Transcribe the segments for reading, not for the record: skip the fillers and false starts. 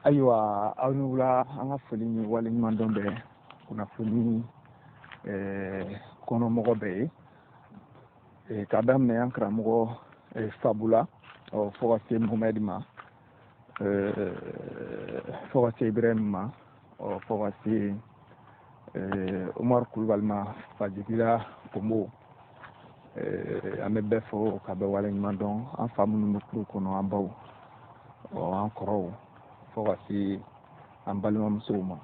Ayiwa, aw ni wula. An ka foli ni waleɲumandɔn bɛ kunnafoni kɔnɔmɔgɔ bɛɛ ye, k'a daminɛ an karamɔgɔ Fabula, fo ka se Mohamɛdi ma, fo ka se Ibrahim ma, fo ka se Umaru Kulubali ma, Fajigila Konbo. An bɛ bɛɛ fo ka bɛɛ waleɲuman dɔn, an fa minnu bɛ kuru kɔnɔ, an baw, an kɔrɔw, fo ka se an balimamusow ma.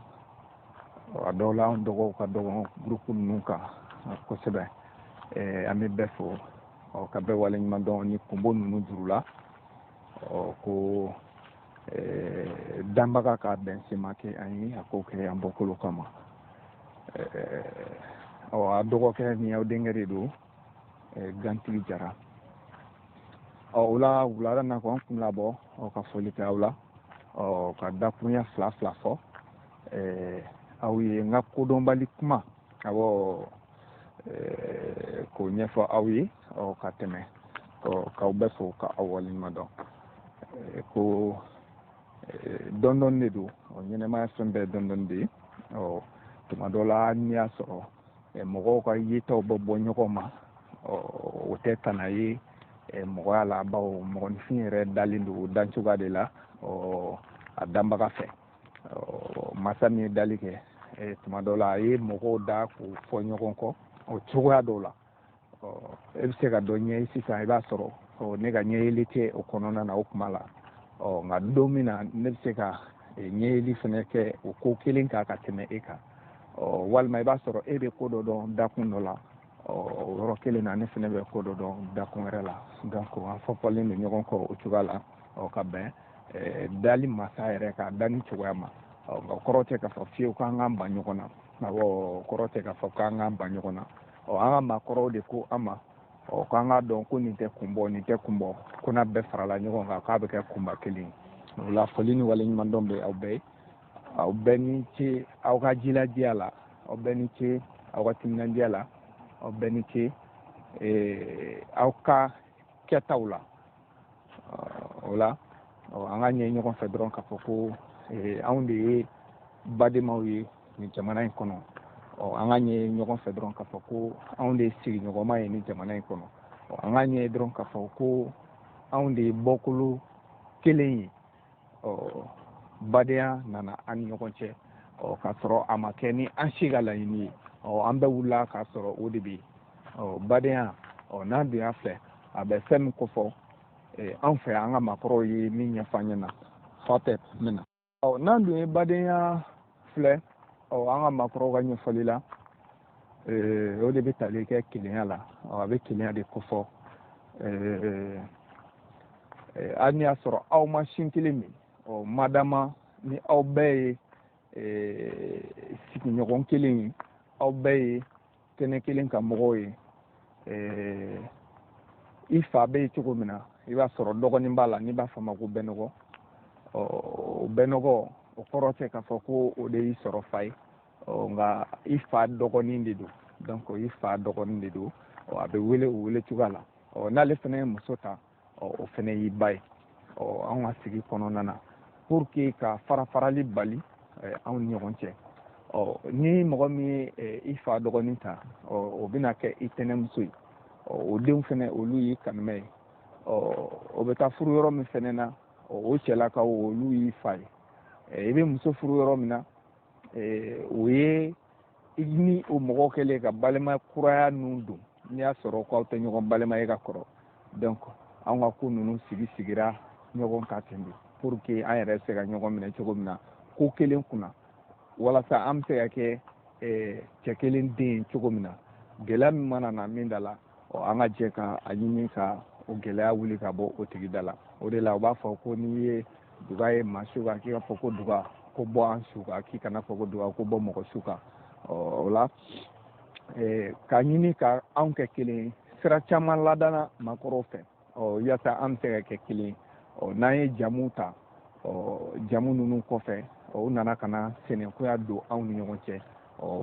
A dɔw la, an dɔgɔw ka dɔgɔn gurupu ninnu kan kosɛbɛ. An bɛ bɛɛ fo ka bɛɛ waleɲuman dɔn ni kunbo ninnu juru la ko danbaga ka bɛn sema kɛ an ye, a k'o kɛ an bɔkolo kama. A dɔgɔkɛ ni aw denkɛ de don, Gantigi Jara. O la, wulada na ko an kun labɔ ka foli kɛ aw la, ka dakurunya fila fila fɔ aw ye, n ka kodɔnbali kuma, awɔ, k'o ɲɛfɔ aw ye ka tɛmɛ, k'aw bɛɛ fo ka aw waleɲuman dɔn ko dɔɔni dɔɔni de don. Ɲɛnɛmaya fɛn bɛɛ dɔɔni dɔɔni de ye. Tuma dɔ la, n'i y'a sɔrɔ mɔgɔw ka yetaw bɛ bɔ ɲɔgɔn ma, o tɛ tana ye mɔgɔya la, bawo mɔgɔninfin yɛrɛ dalen don dan cogoya de la a danbaga fɛ. Masa min ye dali kɛ, tuma dɔ la a ye mɔgɔw da k'u fɔ ɲɔgɔn kɔ o cogoya dɔw la. E bɛ se ka dɔ ɲɛ sisan, i b'a sɔrɔ ne ka ɲɛyeli tɛ o kɔnɔna na o kuma la. Nka don min na ne bɛ se ka ɲɛyeli fana kɛ o ko kelen kan ka tɛmɛ e kan, walima i b'a sɔrɔ e bɛ ko dɔ dɔn dakun dɔ la, o yɔrɔ kelen na ne fana bɛ ko dɔ dɔn dakun wɛrɛ la. Donc an fɔfɔlen don ɲɔgɔn kɔ o cogoya la, ka bɛn dali masa yɛrɛ ka danni cogoya ma. Nka kɔrɔ tɛ k'a fɔ fiyewu k'an k'an ban ɲɔgɔn na. Awɔ, kɔrɔ tɛ k'a fɔ k'an k'an ban ɲɔgɔn na. An ka maakɔrɔw de ko an ma k'an k'a dɔn ko nin tɛ kun bɔ, nin tɛ kun bɔ, ko n'a bɛɛ farala ɲɔgɔn kan, k'a bɛ kɛ kunba kelen ye. O la, foli ni waleɲumandɔn bɛ aw bɛɛ ye. Aw bɛɛ ni ce aw ka jiladiya la, aw bɛɛ ni ce aw ka timinandiya la, aw bɛɛ ni ce aw ka kɛtaw la. O la, an ka ɲɛ ɲɔgɔn fɛ dɔrɔn k'a fɔ ko anw de ye badenmaw ye nin jamana in kɔnɔ. An ka ɲɛ ɲɔgɔn fɛ dɔrɔn k'a fɔ ko anw de ye sigiɲɔgɔnma ye nin jamana in kɔnɔ. An ka ɲɛ dɔrɔn k'a fɔ ko anw de ye bɔkolo kelen ye. Badenya nana an ni ɲɔgɔn cɛ k'a sɔrɔ a ma kɛ ni an si ka laɲini ye. An bɛɛ wulila k'a sɔrɔ o de bɛ yen, badenya. N'an dun y'a filɛ, a bɛ fɛn min kofɔ anw fɛ, an ka maakɔrɔw ye min ɲɛfɔ an ɲɛna, fa tɛ min na. N'an dun ye badenya filɛ, an ka maakɔrɔw ka ɲɛfɔli la, o de bɛ tali kɛ kelenya la. A bɛ kelenya de kofɔ. Hali n'i y'a sɔrɔ aw ma sin kelen min, madama ni aw bɛɛ ye sigiɲɔgɔn kelen ye, aw bɛɛ ye kɛnɛ kelen ka mɔgɔw ye, i fa bɛ yen cogo min na, i b'a sɔrɔ dɔgɔnin b'a la n'i b'a fɔ a ma ko bɛnɔgɔ. O bɛnɔgɔ, o kɔrɔ tɛ k'a fɔ ko o de y'i sɔrɔ fa ye, nka i fa dɔgɔnin de don. Donc i fa dɔgɔnin de don, a bɛ wele o wele cogoya la. N'ale fana ye muso ta, o fana y'i ba ye. Anw ka sigi kɔnɔna na, pour que ka fara farali bali anw ni ɲɔgɔn cɛ, ni mɔgɔ min ye i fa dɔgɔnin ta, o bɛna kɛ i tɛnɛmuso ye. O denw fana, olu y'i kanumɛ ye. O bɛ taa furu yɔrɔ min fana na, o cɛlakaw, olu y'i fa ye. I bɛ muso furu yɔrɔ min na, o ye i ni o mɔgɔ kɛlen ka balima kuraya nun don, n'i y'a sɔrɔ k'aw tɛ ɲɔgɔn balima ye ka kɔrɔ. Donc anw ka ko ninnu sigi sigira ɲɔgɔn kan ten de, pour que an yɛrɛ bɛ se ka ɲɔgɔn minɛ cogo min na ko kelen kunna, walasa an bɛ se ka kɛ cɛ kelen den ye cogo min na. Gɛlɛya min mana na min da la, an ka jɛ ka a ɲini ka o gɛlɛya wuli ka bɔ o tigi da la. O de la u b'a fɔ ko n'i ye duga ye maa su kan, k'i ka fɔ ko duga ko bɔ an su kan, k'i kana fɔ ko duga ko bɔ mɔgɔ su kan. O la, ka ɲini ka anw kɛ kelen ye, sira caman ladana maakɔrɔw fɛ yaasa an bɛ se ka kɛ kelen ye. N'an ye jamu ta, jamu ninnu kɔfɛ, u nana ka na sɛnɛkoya don anw ni ɲɔgɔn cɛ.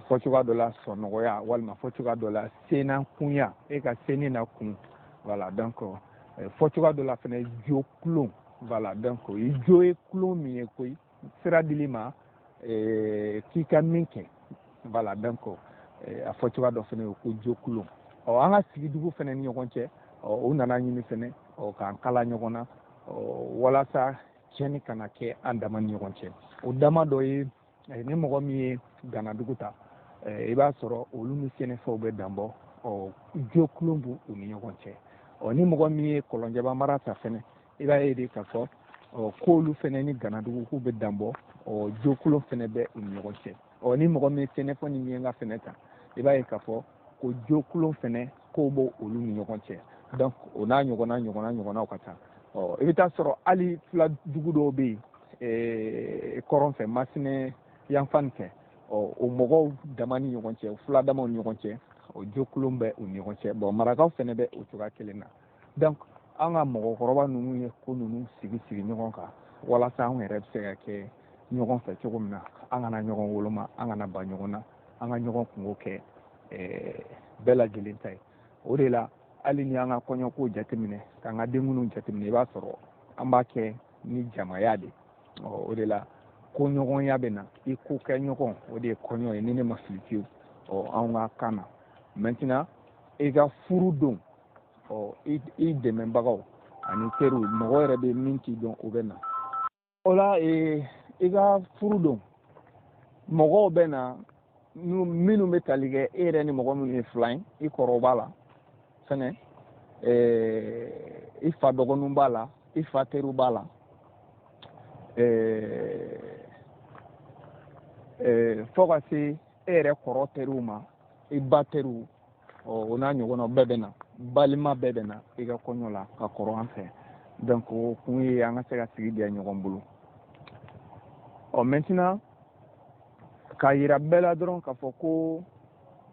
Fɔ cogoya dɔ la sɔnɔgɔya, walima fɔ cogoya dɔ la sennakunya, e ka senni na kun. Voilà, donc fɔ cogoya dɔ la fɛnɛ jo kulon. Voilà, donc i jo ye kulon min ye koyi. Sira dil'i ma k'i ka min kɛ. Voilà, donc a fɔ cogoya dɔ fana ye ko jokulon. Ɔ, an ka sigidugu fana ni ɲɔgɔn cɛ, ɔ, u nana ɲini fana, ɔ, k'an kala ɲɔgɔn na, ɔ, walasa tiɲɛni kana kɛ an dama ni ɲɔgɔn cɛ. O dama dɔ ye, ni mɔgɔ min ye Ganadugu ta, i b'a sɔrɔ olu ni Sɛnɛfɛw bɛ danbɔ, ɔ, jokulon b'u ni ɲɔgɔn cɛ. Ɔ, ni mɔgɔ min ye Kɔlɔnjɛba mara ta fɛnɛ, i b'a ye de k'a fɔ, ɔ, k'olu fɛnɛ ni Ganadugu k'u bɛ danbɔ, ɔ, jokulon fɛnɛ bɛ u ni ɲɔgɔn cɛ. Ɔ, ni mɔgɔ min ye Sɛnɛfɔ ni Miɲanka fɛnɛ ta, i b'a ye k'a fɔ ko jokulon fɛnɛ k'o b'o olu ni ɲɔgɔn cɛ. Donc o n'a ɲɔgɔnna ɲɔgɔnna ɲɔgɔnnaw ka ca. Ɔ, i bɛ taa sɔrɔ hali fila dugu dɔw bɛ yen kɔrɔn fɛ, Masinɛ yanfan fɛ, ɔ, o mɔgɔw dama ni ɲɔgɔn cɛ, fila damaw ni ɲɔgɔn cɛ, o jokulon bɛ u ni ɲɔgɔn cɛ. Bon, marakaw fɛnɛ bɛ o cogoya kelen na. Donc an ka mɔgɔkɔrɔba ninnu ye ko ninnu sigi sigi ɲɔgɔn kan walasa anw yɛrɛ bɛ se ka kɛ ɲɔgɔn fɛ cogo min na, an kana ɲɔgɔn woloma, an kana ban ɲɔgɔn na, an ka ɲɔgɔn kungo kɛ bɛɛ lajɛlen ta ye. O de la hali ni an ka kɔɲɔko jateminɛ, k'an ka denkundiw jateminɛ, i b'a sɔrɔ an b'a kɛ ni jamaya de. Ɔ, o de la ko ɲɔgɔnya bɛ na, i ko kɛ ɲɔgɔn, o de ye kɔɲɔ ye, ni ne ma fili fiyewu, ɔ, anw ka kan na. Maintenant i ka furu don, ɔ, i dɛmɛbagaw ani teriw, mɔgɔ yɛrɛ bɛ min t'i dɔn, o bɛ na. O la i ka furu don, mɔgɔw bɛ na minnu bɛ tali kɛ e yɛrɛ ni mɔgɔ minnu ye filan ye, i kɔrɔw b'a la fɛnɛ, i fa dɔgɔninw b'a la, i fa teriw b'a la, fo ka se e yɛrɛ kɔrɔ teriw ma, i ba teriw, o n'a ɲɔgɔnnaw bɛɛ bɛ na, balima bɛɛ bɛ na i ka kɔɲɔ la ka kɔrɔ an fɛ. Donc o kun ye an ka se ka sigi diya ɲɔgɔn bolo. Ɔ, maintenant k'a yira bɛɛ la dɔrɔn k'a fɔ ko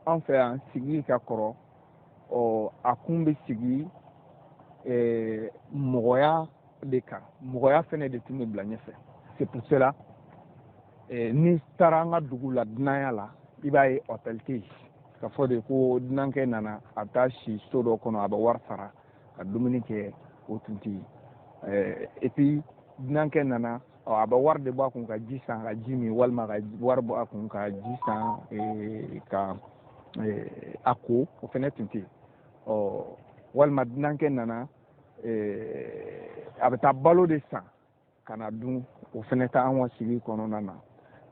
an fɛ yan sigi ka kɔrɔ, ɔ, a kun bɛ sigi mɔgɔya de kan, mɔgɔya fɛnɛ de tun bɛ bila ɲɛfɛ. C'est pour cela n'i taara an ka dugu la dunanya la, i b'a ye hôtel tɛ yen. K'a fɔ de ko dunankɛ nana, a bɛ taa si so dɔ kɔnɔ, a bɛ wari sara ka dumuni kɛ, o tun tɛ yen. Et puis dunankɛ nana, a bɛ wari de bɔ a kun ka ji san ka ji min, walima ka wari bɔ a kun ka ji san ka a ko, o fɛnɛ tun tɛ yen. Ɔ, walima dunankɛ nana, a bɛ taa balo de san ka na dun, o fɛnɛ tɛ an ka sigi kɔnɔna na.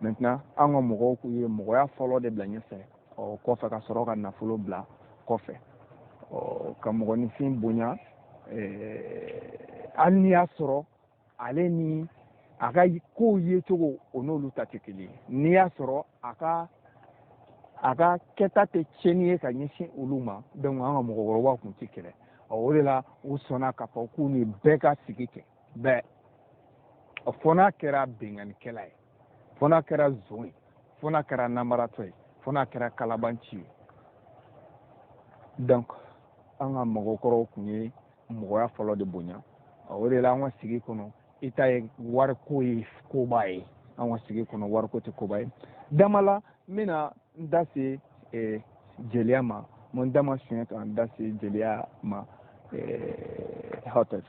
Maintenant an ka mɔgɔw ye mɔgɔya fɔlɔ de bila ɲɛfɛ, ɔ, kɔfɛ ka sɔrɔ ka nafolo bila kɔfɛ. Ɔ, ka mɔgɔninfin bonya, hali n'i y'a sɔrɔ ale ni a ka kow ye cogo, o n'olu ta tɛ kelen ye, n'i y'a sɔrɔ a ka kɛta tɛ tiɲɛni ye ka ɲɛsin olu ma. Donc an ka mɔgɔkɔrɔbaw tun tɛ kɛlɛ. Ɔ, o de la u sɔnna k'a fɔ k'u ni bɛɛ ka sigi kɛ bɛɛ, fo n'a kɛra binkannikɛla ye, fo n'a kɛra zon ye, fo n'a kɛra namaratɔ ye, fo n'a kɛra kalabanci ye. Donc an ka mɔgɔkɔrɔw tun ye mɔgɔya fɔlɔ de bonya. O de la an ka sigi kɔnɔ, i ta ye wariko ye koba ye, an ka sigi kɔnɔ wariko tɛ koba ye. Dama la n bɛna n da se jeliya ma, n da ma suɲɛ ka n da se jeliya ma hôtel.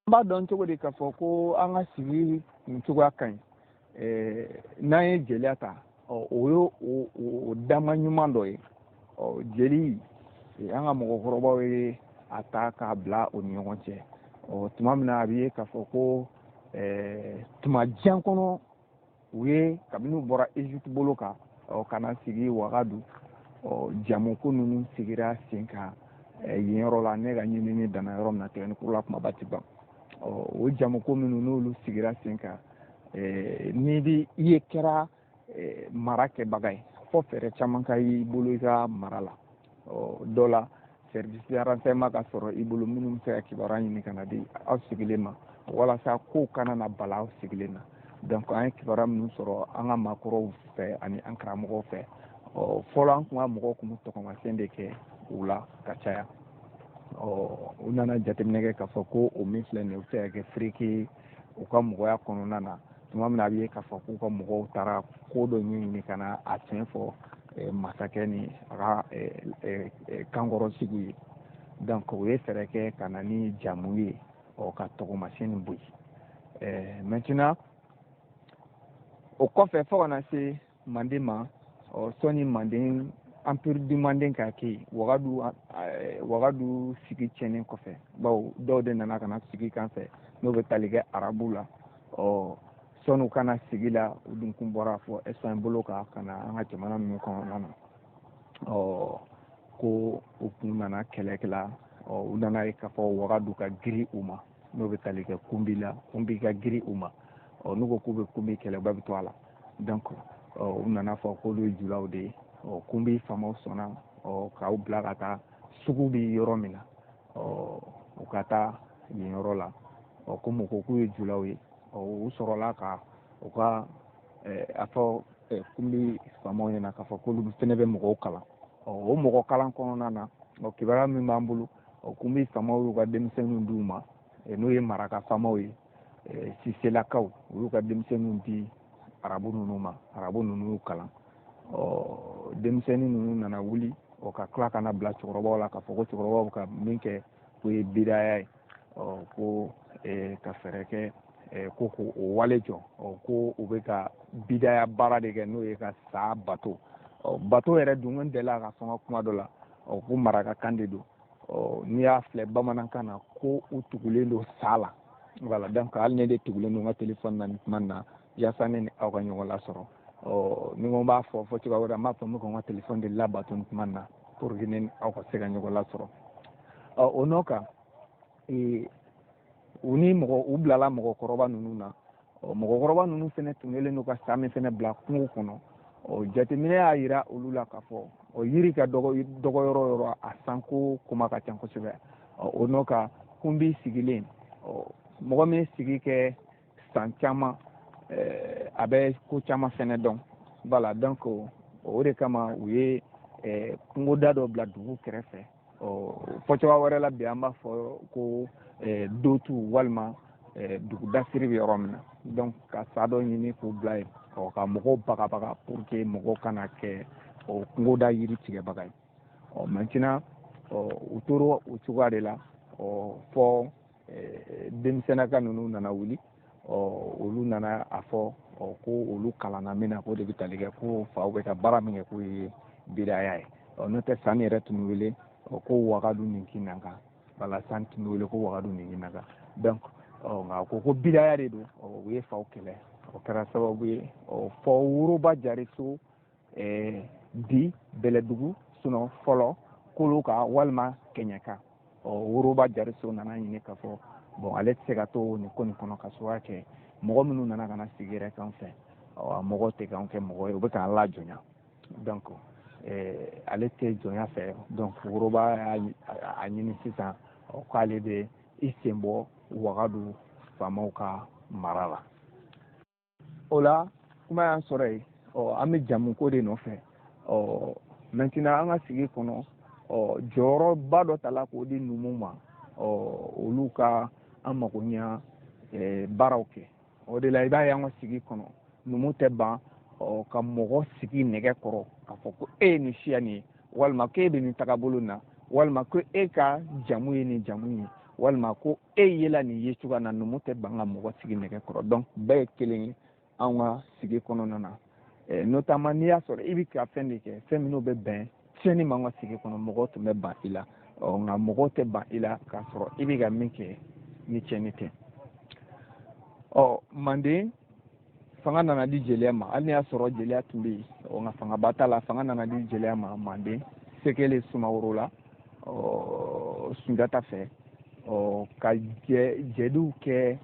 An b'a dɔn cogo di k'a fɔ ko an ka sigi nin cogoya ka ɲi? N'an ye jeliya ta, ɔ, o ye o dama ɲuman dɔ ye. Ɔ, jeli, an ka mɔgɔkɔrɔbaw ye a ta k'a bila o ni ɲɔgɔn cɛ. Ɔ, tuma min na a bɛ ye k'a fɔ ko tuma jan kɔnɔ, u ye kabini u bɔra Egypte bolo kan, ɔ, ka na sigi Wagadu, ɔ, jamuko ninnu sigira sen kan yen yɔrɔ la. Ne ka ɲinini danna yɔrɔ min na, tigɛnikuru la, kumaba ti ban. Ɔ, o jamuko minnu n'olu sigira sen kan, n'i bi i ye kɛra mara kɛbaga ye, fɔ fɛɛrɛ caman ka y'i bolo i ka mara la. Ɔ, dɔ la service de renseignement ka sɔrɔ i bolo, minnu bɛ se ka kibaruya ɲini ka na di aw sigilen ma, walasa kow kana na bala aw sigilen na. Donc an ye kibaruya minnu sɔrɔ an ka maakɔrɔw fɛ ani an karamɔgɔw fɛ, ɔ, fɔlɔ an kun ka mɔgɔw kun bɛ tɔgɔmasiyɛn de kɛ u la ka caya. Ɔ, u nana jateminɛ kɛ k'a fɔ ko o min filɛ nin ye, o bɛ se ka kɛ fereke u ka mɔgɔya kɔnɔna na. Tuma min na a bɛ ye k'a fɔ k'u ka mɔgɔw taara ko dɔ ɲɛɲini ka na a tiɲɛ fɔ masakɛ ni a ka kankɔrɔsigiw ye, donc u ye fɛɛrɛ kɛ ka na ni jamu ye, ɔ, ka tɔgɔmasiyɛn nin bɔ yen. Maintenant O kɔfɛ fo ka na se Manden ma. Ɔ sɔnni Manden, Empire du Manden ka kɛ yen, Wagadu sigi tiɲɛnen kɔfɛ, bawo dɔw de nana ka na sigi kan fɛ n'o bɛ tali kɛ arabu la. Ɔ sɔnni u kana sigi la, u dun kun bɔra fɔ Espagne bolo kan ka na an ka jamana ninnu kɔnɔna na. Ɔ ko u kun nana kɛlɛ kɛ la. Ɔ u nana ye k'a fɔ Wagadu ka girin u ma, n'o bɛ tali kɛ Kunbi la, Kunbi ka girin u ma. Ɔ n'u ko k'u bɛ Kunbi kɛlɛ, bɛɛ bɛ to a la. Donc ɔ u nana fɔ k'olu ye julaw de ye. Ɔ Kunbi faamaw sɔnna ɔ k'aw bila ka taa sugu bɛ yɔrɔ min na, ɔ u ka taa yen yɔrɔ la. Ɔ komi u ko k'u ye julaw ye, ɔ u sɔrɔla ka u ka a fɔ Kunbi faamaw ɲɛna k'a fɔ k'olu fɛnɛ bɛ mɔgɔw kalan. Ɔ o mɔgɔ kalan kɔnɔna na, ɔ kibaruya min b'an bolo, ɔ Kunbi faamaw y'u ka denmisɛnninw d'u ma, n'o ye Maraka faamaw ye, Siselakaw, u y'u ka denmisɛnninw di arabu ninnu ma. Arabu ninnu y'u kalan. Ɔ denmisɛnnin ninnu nana wuli, ɔ ka tila ka na bila cɛkɔrɔbaw la k'a fɔ ko cɛkɔrɔbaw bɛ ka min kɛ k'o ye bidaya ye. Ɔ ko ka fɛɛrɛ kɛ ko k'o wale jɔ. Ɔ ko u bɛ ka bidaya baara de kɛ, n'o ye ka sa bato. Ɔ bato yɛrɛ dun, n delila ka fɔ n ka kuma dɔ la, ɔ ko marakakan de don. Ɔ n'i y'a filɛ bamanankan na, ko u tugulen don sa la. Voilà, donc hali ne de tugulen don n ka telefɔni na nin kuma in na, yaasa ne ni aw ka ɲɔgɔn lasɔrɔ. Ɔ ni ko n b'a fɔ fɔ cogoya wɛrɛ, n b'a fɔ n bɛ ka n ka telefɔni de labato nin kuma in na pour que ne ni aw ka se ka ɲɔgɔn lasɔrɔ. Ɔ o nɔ kan, u ni mɔgɔ u bilala mɔgɔkɔrɔba ninnu na. Ɔ mɔgɔkɔrɔba ninnu fɛnɛ tun kɛlen don ka sa min fɛnɛ bila kungo kɔnɔ. Ɔ jateminɛ y'a yira olu la k'a fɔ ɔ yiri ka dɔgɔ dɔgɔ yɔrɔ o yɔrɔ, a sanko kuma ka ca kosɛbɛ. Ɔ o nɔ kan, Kunbi sigilen, ɔ mɔgɔ min sigi kɛ san caman, a bɛ ko caman fɛnɛ dɔn. Voilà, donc o de kama u ye kungoda dɔ bila dugu kɛrɛfɛ. Ɔ fɔcogoya wɛrɛ la bi, an b'a fɔ ko dotu walima dugu dasiri bɛ yɔrɔ min na. Donc ka sa dɔ ɲini k'u bila yen, ɔ ka mɔgɔw bagabaga pour que mɔgɔw kana kɛ o kungoda yiri tigɛbaga ye. Ɔ maintenant, ɔ u tora o cogoya de la. Ɔ fɔ denmisɛnninka ninnu nana wuli. Ɔ olu nana a fɔ ɔ ko olu kalanna min na, k'o de bɛ tali kɛ ko faw bɛ ka baara min kɛ k'o ye bidaya ye. Ɔ n'o tɛ, san yɛrɛ tun bɛ wele ɔ ko Wagadu Ninkinaka. Wala san tun bɛ wele ko Wagadu Ninkinaka. Donc ɔ nka ko bidaya de don. Ɔ u ye faw kɛlɛ, o kɛra sababu ye ɔ fɔ Woroba Jariso, bi Bɛlɛdugu sinɔ fɔlɔ kolo kan walima Kɛɲɛka. Ɔ Woroba Jariso nana ɲini k'a fɔ bon, ale tɛ se ka to nin ko nin kɔnɔ ka sababu kɛ mɔgɔ minnu nana ka na sigi yɛrɛ kan fɛ, ɔ mɔgɔ tɛ k'anw kɛ mɔgɔ ye, u bɛ k'an lajɔnya. Donc ale tɛ jɔnya fɛ. Donc Woroba y'a ɲini sisan ɔ k'ale bɛ i sen bɔ Wagadu faamaw ka mara la. O la kuma y'an sɔrɔ yen. Ɔ an bɛ jamu ko de nɔfɛ. Ɔ maintenant, an ka sigi kɔnɔ, ɔ jɔyɔrɔba dɔ tala k'o di numuw ma. Ɔ olu ka an mago ɲa baaraw kɛ. O de la i b'a ye an ka sigi kɔnɔ, numu tɛ ban ɔ ka mɔgɔ sigi nɛgɛ kɔrɔ k'a fɔ ko e ye nin siya nin ye, walima ko e bɛ nin tagabolo na, walima ko e ka jamu ye nin jamu ye, walima ko e yela nin ye cogoya na. Numu tɛ ban ka mɔgɔ sigi nɛgɛ kɔrɔ. Donc bɛɛ ye kelen ye anw ka sigi kɔnɔna na. Notamment n'i y'a sɔrɔ i bɛ ka fɛn de kɛ, fɛn minnu bɛ bɛn tiɲɛni ma an ka sigi kɔnɔ, mɔgɔw tun bɛ ban i la. Ɔ nka mɔgɔw tɛ ban i la k'a sɔrɔ i bɛ ka min kɛ ni tiɲɛni tɛ. Ɔ Manden fanga nana di jeliya ma, hali n'i y'a sɔrɔ jeliya tun bɛ yen, ɔ nka fangaba t'a la. Fanga nana di jeliya ma Manden, Sekele Sumaworo la, ɔ Sunjata fɛ. Ɔ ka jɛdiw kɛ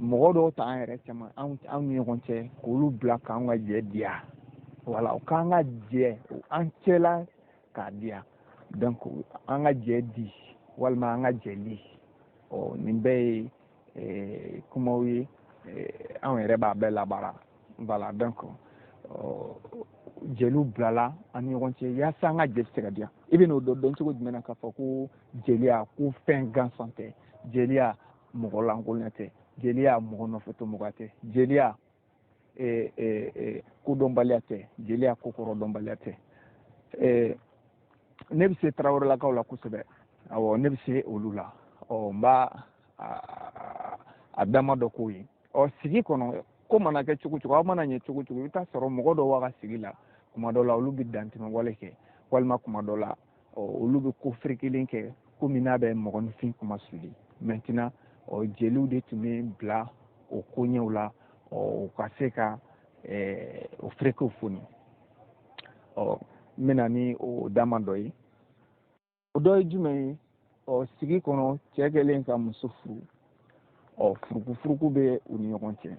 mɔgɔ dɔw ta an yɛrɛ caman anw ni ɲɔgɔn cɛ, k'olu bila k'an ka jɛ diya. Wala o k'an ka jɛ an cɛla k'a diya. Donc an ka jɛ di walima an ka jɛli, ɔ nin bɛɛ ye kumaw ye, anw yɛrɛ b'a bɛɛ labaara. Voilà, donc jeliw bilala an ni ɲɔgɔn cɛ yaasa an ka jɛ bɛ se ka diya. I bɛ n'o dɔn cogo jumɛn na k'a fɔ ko jeliya ko fɛn gansan tɛ, jeliya mɔgɔ lankolonya tɛ, jeliya mɔgɔ nɔfɛtɔmɔgɔya tɛ, jeliya kodɔnbaliya tɛ, jeliya kokɔrɔdɔnbaliya tɛ? Ne bɛ se Tarawelelakaw la kosɛbɛ. Awɔ, ne bɛ se olu la. Ɔ n b'a a dama dɔ k'o ye. Ɔ sigi kɔnɔ. Ko mana kɛ cogo cogo, aw mana ɲɛ cogo cogo, i bɛ taa sɔrɔ mɔgɔ dɔw b'a ka sigi la, kuma dɔ la olu bɛ dantɛmɛ wale kɛ, walima kuma dɔ la olu bɛ ko ferekelen kɛ komi n'a bɛ mɔgɔninfin kuma suli. Maintenant, jeliw de tun bɛ bila o koɲɛw la, u ka se ka o ferekew foni. N bɛna ni o dama dɔ ye. O dɔ ye jumɛn ye? Sigi kɔnɔ, cɛ kɛlen ka muso furu, furukufuruku bɛ u ni ɲɔgɔn cɛ.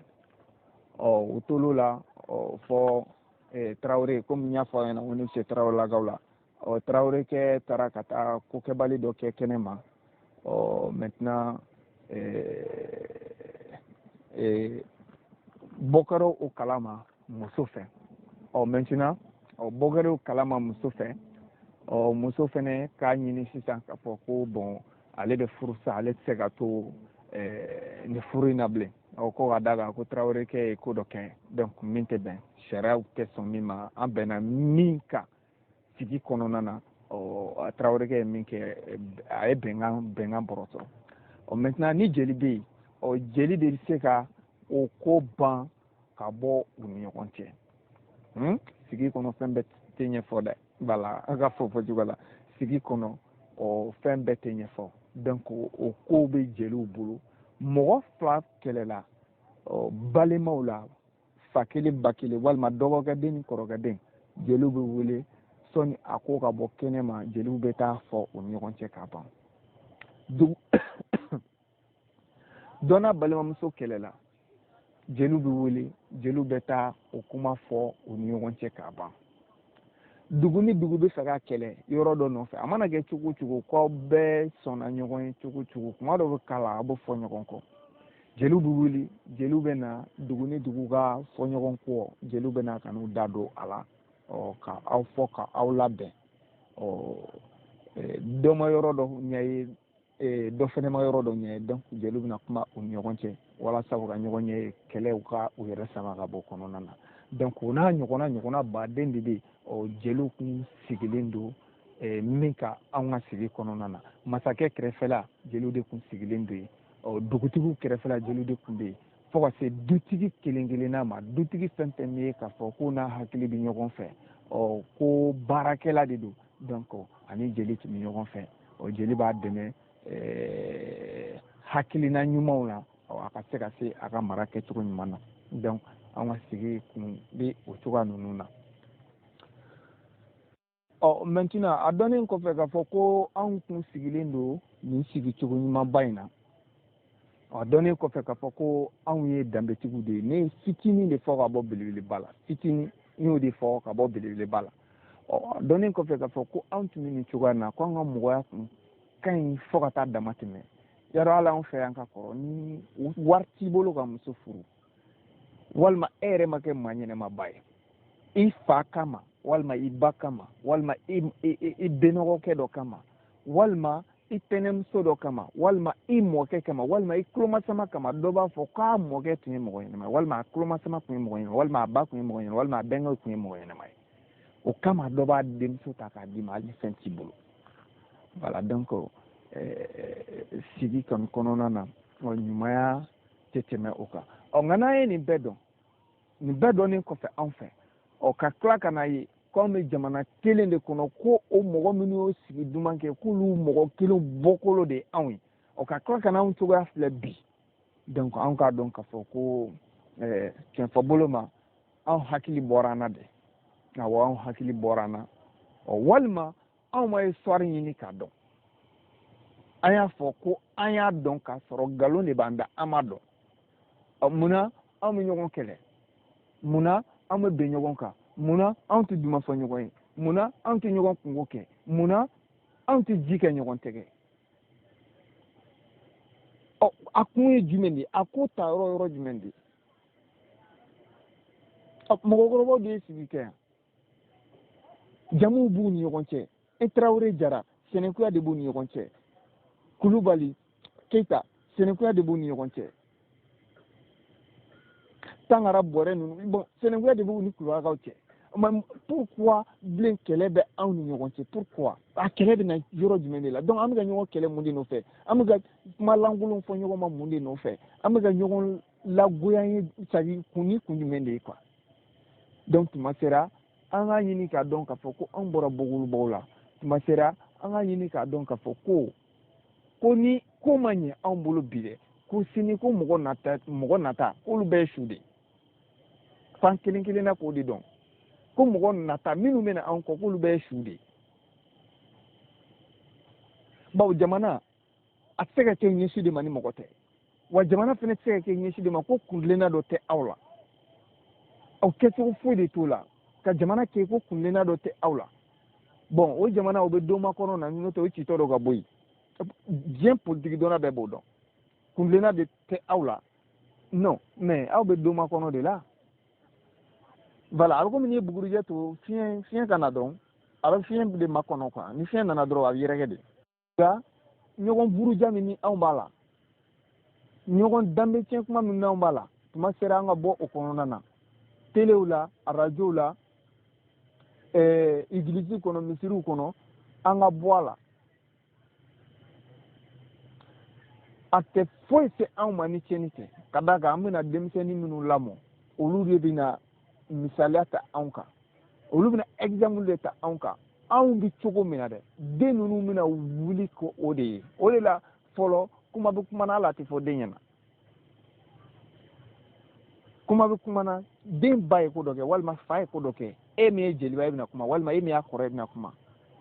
U tol'o la fɔ Tarawele, komi n y'a fɔ aw ɲɛna ko ne bɛ se Tarawelelakaw la. Tarawelekɛ taara ka taa kokɛbali dɔ kɛ kɛnɛ ma. Maintenant, bɔ kɛra o kalama muso fɛ. Maintenant, bɔ kɛra o kalama muso fɛ. Muso fɛnɛ k'a ɲini sisan k'a fɔ ko bon, ale bɛ furu sa, ale tɛ se ka to nin furu in na bilen. Ko ka d'a kan ko Tarawelekɛ ye ko dɔ kɛ, donc min tɛ bɛn, sariyaw tɛ sɔn min ma, an bɛnna min kan sigi kɔnɔna na. Tarawelekɛ ye min kɛ, a ye bɛnkan bɔrɔtɔ. Maintenant, ni jeli bɛ yen, jeli de bɛ se ka o ko ban ka bɔ u ni ɲɔgɔn cɛ. Sigi kɔnɔ, fɛn bɛɛ tɛ ɲɛfɔ dɛ. Voilà, an ka fɔ fɔcogo la, sigi kɔnɔ, fɛn bɛɛ tɛ ɲɛfɔ. Donc o kow bɛ jeliw bolo. Mɔgɔ fila kɛlɛla balimaw la, fa kelen ba kelen, walima dɔgɔkɛ den ni kɔrɔkɛ den, jeliw bɛ wele. Sɔnni a ko ka bɔ kɛnɛ ma, jeliw bɛ taa fɔ u ni ɲɔgɔn cɛ ka ban. Dɔ n'a balimamuso kɛlɛla, jeliw bɛ wele, jeliw bɛ taa o kuma fɔ u ni ɲɔgɔn cɛ k'a ban. Dugu ni dugu bɛ fɛ ka kɛlɛ yɔrɔ dɔ nɔfɛ, a mana kɛ cogo o cogo, k'aw bɛɛ sɔnna ɲɔgɔn ye cogo o cogo, kuma dɔ bɛ k'a la, a bɛ fɔ ɲɔgɔn kɔ, jeliw bɛ wuli, jeliw bɛ na. Dugu ni dugu ka fɔ ɲɔgɔn kɔ, jeliw bɛ na ka n'u da don a la, ka aw fɔ ka aw labɛn. Dɔ ma yɔrɔ dɔ ɲɛ ye, dɔ fɛnɛ ma yɔrɔ dɔ ɲɛ ye. Donc jeliw bɛna kuma u ni ɲɔgɔn cɛ walasa u ka ɲɔgɔn ɲɛ ye, kɛlɛw ka u yɛrɛ sama ka bɔ kɔnɔna na. Donc o n'a ɲɔgɔnna baden de bɛ yen. Jeliw kun sigilen don min ka anw ka sigi kɔnɔna na, masakɛ kɛrɛfɛla, jeliw de kun sigilen don yen. Dugutigiw kɛrɛfɛla, jeliw de kun bɛ yen, fo ka se dutigi kelen kelenna ma. Dutigi fɛn fɛn bɛ ye k'a fɔ ko n'a hakili bɛ ɲɔgɔn fɛ, ko baarakɛla de don, donc ani jeli tun bɛ ɲɔgɔn fɛ. Jeli b'a dɛmɛ hakilina ɲumanw na, a ka se ka se a ka mara kɛcogo ɲuman na. Donc an ka sigi kun bɛ o cogoya ninnu na. Maintenant, a dɔnnen kɔfɛ k'a fɔ ko anw kun sigilen don nin sigicogo ɲumanba in na, a dɔnnen kɔfɛ k'a fɔ ko anw ye danbetigiw de ye, ne ye fitinin de fɔ ka bɔ belebeleba la, fitinin n y'o de fɔ ka bɔ belebeleba la. A dɔnnen kɔfɛ k'a fɔ ko anw tun bɛ nin cogoya in na, ko an ka mɔgɔya kun ka ɲi fo ka taa dama tɛmɛ. Yarɔ, hali anw fɛ yan ka kɔrɔ, ni wari t'i bolo ka muso furu, walima e yɛrɛ ma kɛ maa ɲɛnɛmaba ye i fa kama, walima i ba kama, walima i benɔgɔkɛ dɔ kama, walima i tɛnɛmuso dɔ kama, walima i mɔkɛ kama, walima i kulomasama kama, dɔ b'a fɔ k'a mɔkɛ tun ye mɔgɔ ɲɛnama ye, walima a kulomasama tun ye mɔgɔ ɲɛnama ye, walima a ba tun ye mɔgɔ ɲɛnama ye, walima a bɛnkɛw tun ye mɔgɔ ɲɛnama ye, o kama dɔ b'a denmuso ta k'a d'i ma hali ni fɛn t'i bolo. Voilà, donc sigi kɔni kɔnɔna na, ɲumanya tɛ tɛmɛ o kan. Nka n'an ye nin bɛɛ dɔn, nin bɛɛ dɔnnen kɔfɛ anw fɛ, ka tila ka na ye k'anw bɛ jamana kelen de kɔnɔ, ko o mɔgɔ minnu y'o sigi duman kɛ, k'olu mɔgɔ kelen bɔkolo de ye anw ye, ka tila ka n'anw cogoya filɛ bi. Donc anw k'a dɔn k'a fɔ ko tiɲɛfɔ bolo ma, anw hakili bɔra an na dɛ. Awɔ, anw hakili bɔra an na, walima anw ma histoire ɲini k'a dɔn. An y'a fɔ ko an y'a dɔn k'a sɔrɔ nkalon de b'an da, an m'a dɔn. Munna anw bɛ ɲɔgɔn kɛlɛ? Munna anw bɛ bɛn ɲɔgɔn kan? Munna anw tɛ duman fɔ ɲɔgɔn ye? Munna anw tɛ ɲɔgɔn kungo kɛ? Munna anw tɛ ji kɛ ɲɔgɔn tɛgɛ? A kun ye jumɛn de ye? A ko ta yɔrɔ jumɛn de ye? Mɔgɔkɔrɔbaw de ye sigi kɛ yan, jamuw b'u ni ɲɔgɔn cɛ. E Tarawele, Jara, Sɛnɛkuya de b'u ni ɲɔgɔn cɛ. Kulubali, Keyita, Sɛnɛkuya de b'u ni ɲɔgɔn cɛ. Tangara, Bɔrɛ ninnu, bon, Sɛnɛkuya de b'u ni Kulubaliw cɛ. Mais pourquoi bilen kɛlɛ bɛ anw ni ɲɔgɔn cɛ? Pourquoi? A kɛlɛ bɛ na yɔrɔ jumɛn de la? Donc an bɛ ka ɲɔgɔn kɛlɛ mun de nɔfɛ? An bɛ ka kuma lankolon fɔ ɲɔgɔn ma mun de nɔfɛ? An bɛ ka ɲɔgɔn lagoya ye, c'est à dire kun ni kun jumɛn de ye quoi. Donc tuma sera an k'a ɲini k'a dɔn k'a fɔ ko anw bɔra bɔkolobaw la. Tuma sera an k'a ɲini k'a dɔn k'a fɔ ko ni ko ma ɲɛ anw bolo bi dɛ, ko sini ko mɔgɔ nata k'olu bɛɛ ye su de ye. Fan kelen kelen na k'o de dɔn ko mɔgɔ nata minnu bɛna anw kɔ k'olu bɛɛ ye su de ye. Bawo jamana a tɛ se ka kɛ ɲɛsi de ma ni mɔgɔ tɛ, wa jamana fana tɛ se ka kɛ ɲɛsi de ma ko kuntilenna dɔ tɛ aw la. Aw kɛcogo foyi de t'o la ka jamana kɛ ko kuntilenna dɔ tɛ aw la. Bon, o jamana o bɛ don makɔnɔ na, n'o tɛ o citɔ dɔ ka bɔ yen. Diɲɛ politiki dɔnna bɛɛ b'o dɔn, kuntilenna de tɛ aw la. Non, mais aw bɛ don makɔnɔ de la. Voilà, a bɛ komi n'i ye bugurijɛ to fiɲɛ ka na dɔrɔn, a bɛ fiɲɛ de makɔnɔ quoi. Ni fiɲɛ nana dɔrɔn, a bɛ yɛrɛkɛ de. Nka ɲɔgɔn buruja min ni anw b'a la, ɲɔgɔn danbe tiɲɛ kuma min n'anw b'a la, tuma sera an ka bɔ o kɔnɔna na. Telew la, arajow la, igilisi kɔnɔ, misiriw kɔnɔ, an ka bɔ a la. A tɛ foyi se anw ma ni tiɲɛni tɛ, ka d'a kan an bɛna denmisɛnnin minnu lamɔ, olu de bɛna misaliya ta anw kan, olu bɛna exemple de ta anw kan. Anw bɛ cogo min na dɛ, den ninnu bɛna wuli ko o de ye. O de la fɔlɔ kuma bɛ kuma na, hali a tɛ fɔ den ɲɛna. Kuma bɛ kuma na, den ba ye ko dɔ kɛ walima fa ye ko dɔ kɛ, e min ye jeliba ye, e bɛna kuma, walima e min y'a kɔrɔ ye, e bɛna kuma,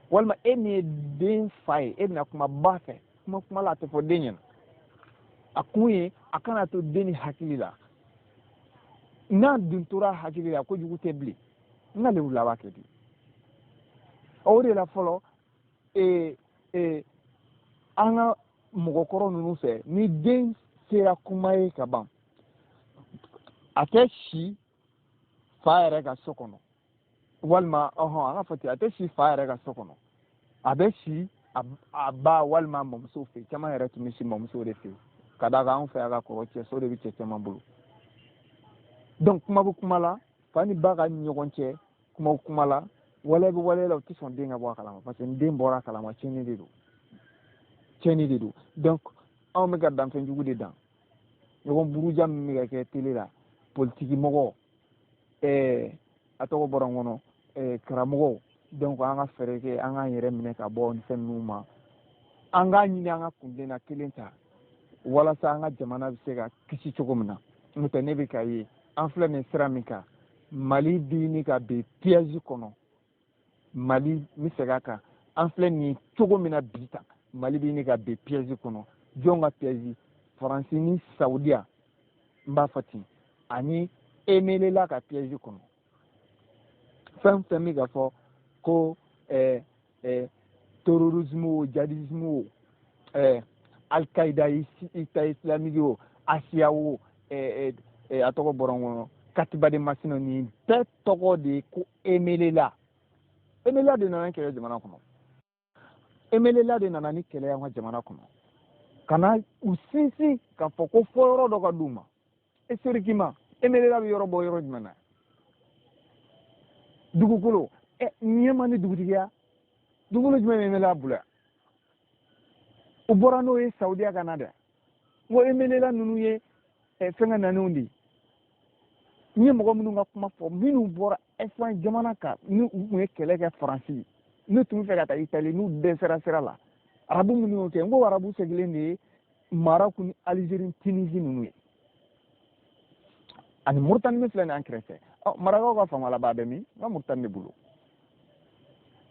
walima e min ye den fa ye, e bɛna kuma ba fɛ. Kuma la a tɛ fɔ den ɲɛna. A kun ye a kana to den ni hakili la. N'a dun tora hakili la, kojugu tɛ bilen. N'ale wulila, a b'a kɛ ten. O de la fɔlɔ an ka mɔgɔkɔrɔ ninnu fɛ, ni den sera kuma ye ka ban, a tɛ si fa yɛrɛ ka so kɔnɔ, walima ɔhɔn an ka fɔ ten, a tɛ si fa yɛrɛ ka so kɔnɔ, a bɛ si a ba walima mamuso fɛ. Caman yɛrɛ tun bɛ si mamuso de fɛ, ka d'a kan anw fɛ yan ka kɔrɔ, cɛso de bɛ cɛ caman bolo. Donc kuma bɛ kuma la, fa ni ba ka ɲɔgɔn cɛ, kuma bɛ kuma la, waleya bɛ waleya la, u tɛ sɔn den ka bɔ a kalama, parce que ni den bɔra a kalama, tiɲɛni de don, tiɲɛni de don. Donc anw bɛ ka danfɛn jugu de dan. Ɲɔgɔn buruja min bɛ ka kɛ tele la, politiki mɔgɔ, a tɔgɔ bɔra n kɔnɔ, karamɔgɔw. Donc an ka fɛɛrɛ kɛ an k'an yɛrɛ minɛ ka bɔ nin fɛn ninnu ma. An k'a ɲini an ka kuntilenna kelen ta walasa an ka jamana bɛ se ka kisi cogo min na. N'o tɛ, ne bɛ k'a ye an filɛ nin sira min kan, Mali bɛ ɲini ka bin piège kɔnɔ. Mali, n bɛ segin a kan, an filɛ nin cogo min na bi tan, Mali bɛ ɲini ka bin piège kɔnɔ. Jɔn ka piège? Faransi ni Saudiya, n b'a fɔ ten, ani MNLA ka piège kɔnɔ. Fɛn fɛn bɛ ka fɔ ko terrorisme o, djihadisme o, Al-Qaïda, État islamique o, Asiya o, a tɔgɔ bɔra n kɔnɔ, Katiba de Masina, nin bɛɛ tɔgɔ de ye ko MNLA. MNLA de nana ni kɛlɛ jamana kɔnɔ. MNLA de nana ni kɛlɛ an ka jamana kɔnɔ, ka na u sinsin k'a fɔ ko fɔ yɔrɔ dɔ ka d'u ma. Historiquement, MNLA bɛ yɔrɔ bɔ yɔrɔ jumɛn na? Dugukolo ɲɛma ni dugutigiya, dugukolo jumɛn bɛ MNLA bolo yan? U bɔra n'o ye Saudiya ka na dɛ. N ko MNLA ninnu ye fɛnkɛ naaniw de ye. N ye mɔgɔ minnu ka kuma fɔ, minnu bɔra Espagne jamana kan, ni u tun ye kɛlɛ kɛ Faransi, n'u tun bɛ fɛ ka taa Itali, n'u dɛsɛra sira la, arabu minnu y'o kɛ, n ko arabu segilen de ye Maroc ni Algérie, Tunisie ninnu ye, ani Mauritanie min filɛ nin ye an kɛrɛfɛ. Ɔ, marakaw ka faamalaba bɛ min? N ka Mauritanie de bolo.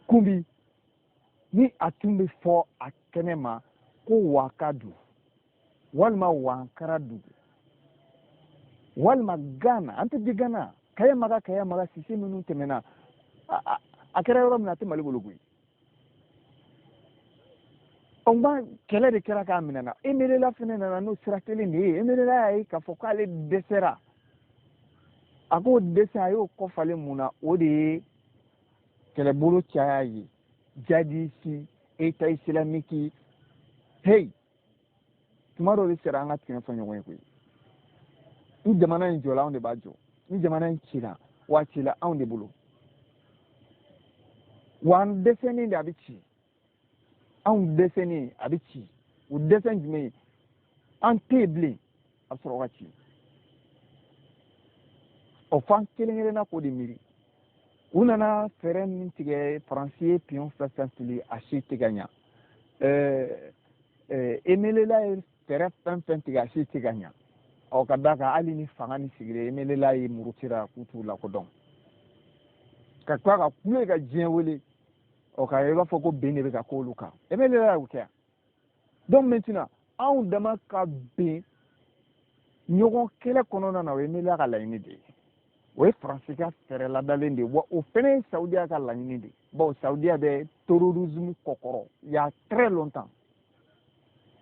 Kunbi ni a tun bɛ fɔ a kɛnɛ ma ko Wakadu walima Wankara dugu walima Ghana, an tɛ di Ghana, Kaya Maga, Kaya Maga Sise minnu tɛmɛna, a kɛra yɔrɔ min na, a tɛ Mali bolo koyi. Ɔ, nka kɛlɛ de kɛra k'a minɛ na. MNLA fɛnɛ nana n'o sira kelen de ye. MNLA y'a ye k'a fɔ k'ale dɛsɛra, a k'o dɛsɛ, a y'o kɔfalen mun na? O de ye kɛlɛbolo caya ye, djihadiste, État islamique. Hey, tuma dɔw de sera an ka tiɲɛ fɔ ɲɔgɔn ye koyi. Ni jamana in jɔla, anw de b'a jɔ. Ni jamana in cira, wa a cila anw de bolo, wa an dɛsɛlen de a bɛ ci. Anw dɛsɛlen a bɛ ci. O dɛsɛ jumɛn ye? An tɛ yen bilen, a bɛ sɔrɔ ka ci. Ɔ, f'an kelen kelenna k'o de miiri. U nana fɛɛrɛ min tigɛ, Faransi ye pion fɛn fɛn fili, a si tɛ ka ɲa. MNLA ye fɛɛrɛ fɛn fɛn tigɛ, a si tɛ ka ɲa. Ɔ, ka d'a kan hali ni fanga ni sigilen, MNLA ye murutira k'u t'u lakodɔn, ka tila ka kule ka diɲɛ wele. Ɔ, ka i b'a fɔ ko ben de bɛ ka k'olu kan. MNLA y'o kɛ yan. Donc maintenant, anw dama ka ben ɲɔgɔn kɛlɛ kɔnɔna na, o ye MNLA ka laɲini de ye, o ye Faransi ka fɛɛrɛ ladalen de ye, wa o fɛnɛ ye Saudiya ka laɲini de ye, bawo Saudiya bɛ terrorisme kɔkɔrɔ il y a très longtemps.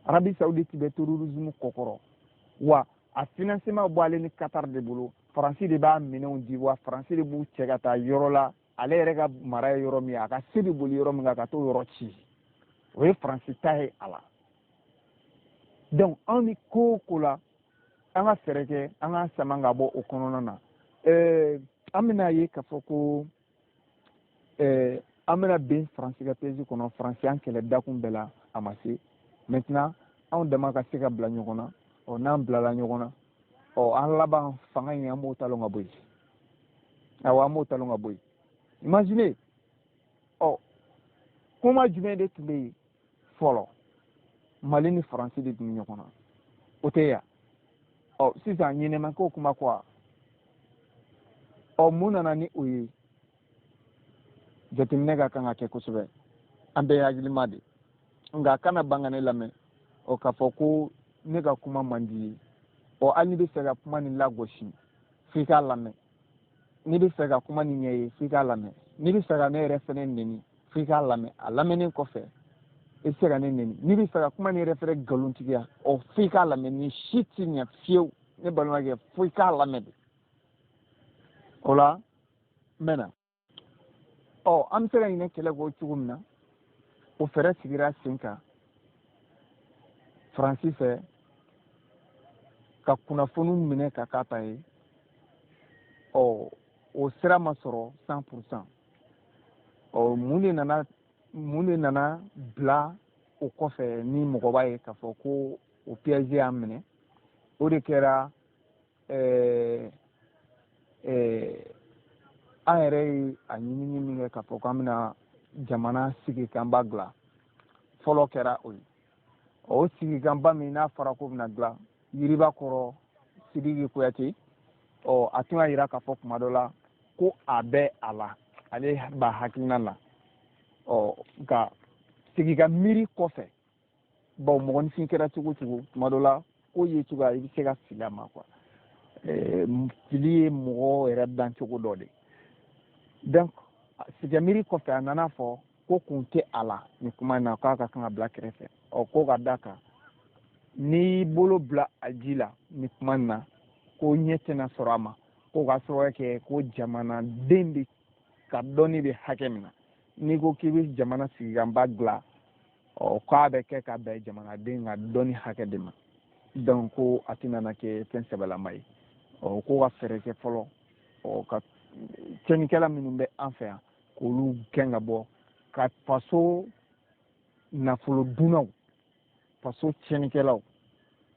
Arabie Saoudite bɛ terrorisme kɔkɔrɔ, wa a financement bɔ ale ni Qatar de bolo. Faransi de b'a minɛnw di, wa Faransi de b'u cɛ ka taa yɔrɔ la, ale yɛrɛ ka mara ye yɔrɔ min ye, a ka se bɛ boli yɔrɔ min kan ka t'o yɔrɔ ci, o ye Faransi ta ye a la. Donc anw ni ko o ko la, an ka fɛɛrɛ kɛ an ka sama ka bɔ o kɔnɔna na. An bɛna ye k'a fɔ ko an bɛna ben Faransi ka piège kɔnɔ. Faransi y'an kɛlɛ dakun bɛɛ la, a ma se. Maintenant, anw dama ka se ka bila ɲɔgɔn na. Ɔ, n'an bilala ɲɔgɔn na, ɔ, an laban fanga in, an b'o talon ka bɔ yen. Awɔ, an b'o talon ka bɔ yen. Imaginez, ɔ, kuma jumɛn de tun bɛ yen fɔlɔ? Mali ni Faransi de tun bɛ ɲɔgɔn na, o tɛ yan. Ɔ, sisan ɲinɛ ko kuma quoi. Ɔ, mun nana ni o ye? Jateminɛ ka kan ka kɛ kosɛbɛ. An bɛɛ ye hakilima de, nka kana ban ka ne lamɛn. Ɔ, k'a fɔ ko ne ka kuma man di ye, ɔ, hali n'i bɛ fɛ ka kuma nin lagosi, f'i k'a lamɛn. N'i bɛ fɛ ka kuma nin ɲɛ ye, f'i k'a lamɛn. N'i bɛ fɛ ka ne yɛrɛ fɛnɛ neni, f'i k'a lamɛn. A lamɛnnen kɔfɛ, i bɛ se ka ne neni. N'i bɛ fɛ ka kuma nin yɛrɛ fɛnɛ nkalontigiya, ɔ, f'i k'a lamɛn. Nin si ti ɲɛ fiyewu, ne balimakɛ, fo i k'a lamɛn de. O la n bɛ na. Ɔ, an bɛ se ka ɲinɛ kɛlɛ kɔ cogo min na, o fɛɛrɛ sigira sen kan Faransi fɛ ka kunnafoniw minɛ ka k'a ta ye. Ɔ, o sira ma sɔrɔ 100%. Ɔ, mun de nana bila o kɔfɛ ni mɔgɔ b'a ye k'a fɔ ko o piège y'an minɛ? O de kɛra an yɛrɛ ye a ɲinini min kɛ k'a fɔ k'an bɛna jamana sigikanba dilan. Fɔlɔ kɛra o ye. O sigikanba min n'a fɔra ko bɛna dilan yiriba kɔrɔ, Sidiki Kuyate, ɔ, a tun y'a yira k'a fɔ kuma dɔ la ko a bɛ a la, ale b'a hakilina la. Ɔ, nka sigi ka miiri kɔfɛ, bawo mɔgɔninfin kɛra cogo o cogo, tuma dɔ la ko ye cogoya i bɛ se ka fili a ma quoi. Fili ye mɔgɔ yɛrɛ dan cogo dɔ de. Donc sigi miiri kɔfɛ, a nana fɔ ko kun tɛ a la nin kuma in na, k'a ka kan ka bila kɛrɛfɛ. Ɔ, ko ka da kan n'i bolo bila a ji la nin kuma in na, ko ɲɛ tɛna sɔrɔ a ma, ko ka sababu kɛ ko jamanaden bɛ ka dɔnni bɛ hakɛ min na, n'i ko k'i bɛ jamana sigikanba dilan, ɔ, k'a bɛ kɛ ka bɛn jamanaden ka dɔnni hakɛ de ma. Donc ko a tɛna na kɛ fɛn sɛbɛlama ye. Ɔ, ko ka fɛɛrɛ kɛ fɔlɔ, ɔ, ka tiɲɛnikɛla minnu bɛ an fɛ yan, k'olu gɛn ka bɔ, ka faso nafolo dunnaw, faso tiɲɛnikɛlaw,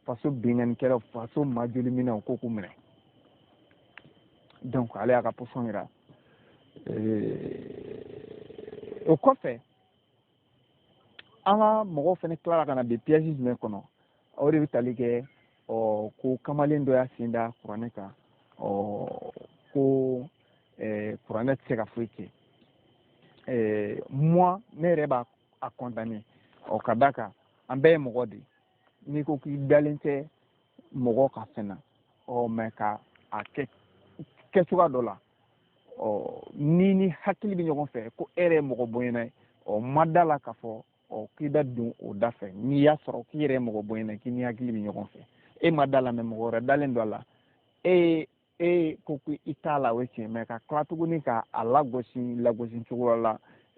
faso binkannikɛlaw, faso majoliminɛw, ko k'u minɛ. Donc ale y'a ka position yira. O kɔfɛ, an ka mɔgɔw fɛnɛ tilala ka na bin piège jumɛn kɔnɔ? O de bɛ tali kɛ, ɔ, ko kamalen dɔ y'a sen da kuranɛ kan, ɔ, ko kuranɛ tɛ se ka foyi kɛ. Moi, ne yɛrɛ b'a a condamner. Ɔ, ka d'a kan an bɛɛ ye mɔgɔ de ye. N'i ko k'i dalen tɛ mɔgɔ ka fɛn na, ɔ, mɛ ka a kɛ kɛcogoya dɔ la, ɔ, ni hakili bɛ ɲɔgɔn fɛ ko e yɛrɛ ye mɔgɔ bonyana ye, ɔ, ma da la k'a fɔ, ɔ, k'i bɛ don o da fɛ. N'i y'a sɔrɔ k'i yɛrɛ ye mɔgɔ bonyana ye, k'i ni hakili bɛ ɲɔgɔn fɛ, e ma da la, mɛ mɔgɔ wɛrɛ dalen don a la, e ko ko i t'a la, o ye tiɲɛ. Mɛ ka tila tuguni ka a lagosi lagosi cogo la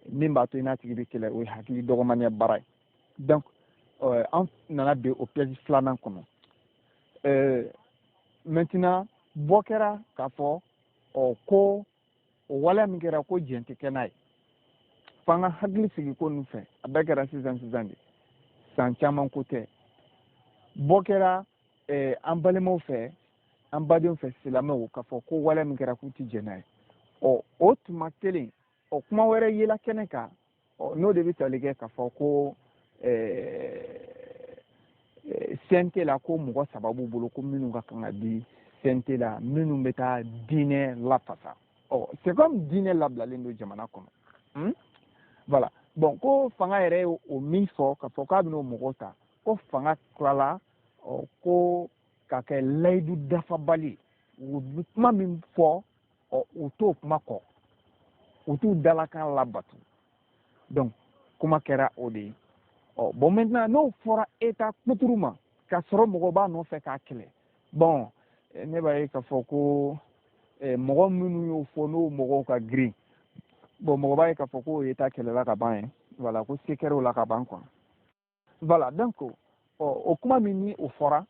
min b'a to i n'a tigi bɛ kɛlɛ, o ye hakili dɔgɔmaniya baara ye. Donc an nana bin o piège filanan kɔnɔ. Maintenant, bɔ kɛra k'a fɔ, ɔ, ko o waleya min kɛra, ko jɛn tɛ kɛ n'a ye, f'an ka hakili sigi ko ninnu fɛ. A bɛɛ kɛra sisan sisan de, san caman ko tɛ. Bɔ kɛra an balimaw fɛ. An badenw fɛ silamɛw k'a fɔ ko waleya min kɛra k'u ti jɛn n'a ye. Ɔ, o tuma kelen, ɔ, kuma wɛrɛ yela kɛnɛ kan, ɔ, n'o de bɛ tali kɛ k'a fɔ ko CNT la, ko mɔgɔ 3 b'u bolo ko minnu ka kan ka di CNT la, minnu bɛ taa diinɛ lafasa. Ɔ, c'est comme diinɛ labilalen don jamana kɔnɔ. Voilà. Bon, ko fanga yɛrɛ ye o min fɔ k'a fɔ k'a bɛn'o mɔgɔw ta, ko fanga tilala, ɔ, ko ka kɛ layidu dafabali. U bɛ kuma min fɔ, ɔ, u t'o kuma kɔ, u t'u dalakan labatu. Donc kuma kɛra o de ye. Ɔ, bon, maintenant n'o fɔra État kuturu ma k'a sɔrɔ mɔgɔ b'a nɔfɛ k'a kɛlɛ, bon, ne b'a ye k'a fɔ ko mɔgɔ minnu y'o fɔ, n'o mɔgɔw ka girin, bon, mɔgɔ b'a ye k'a fɔ k'o État kɛlɛla ka ban ye. Voilà, ko se kɛra o la ka ban quoi. Voilà, donc ɔ, o kuma min ni o fɔra,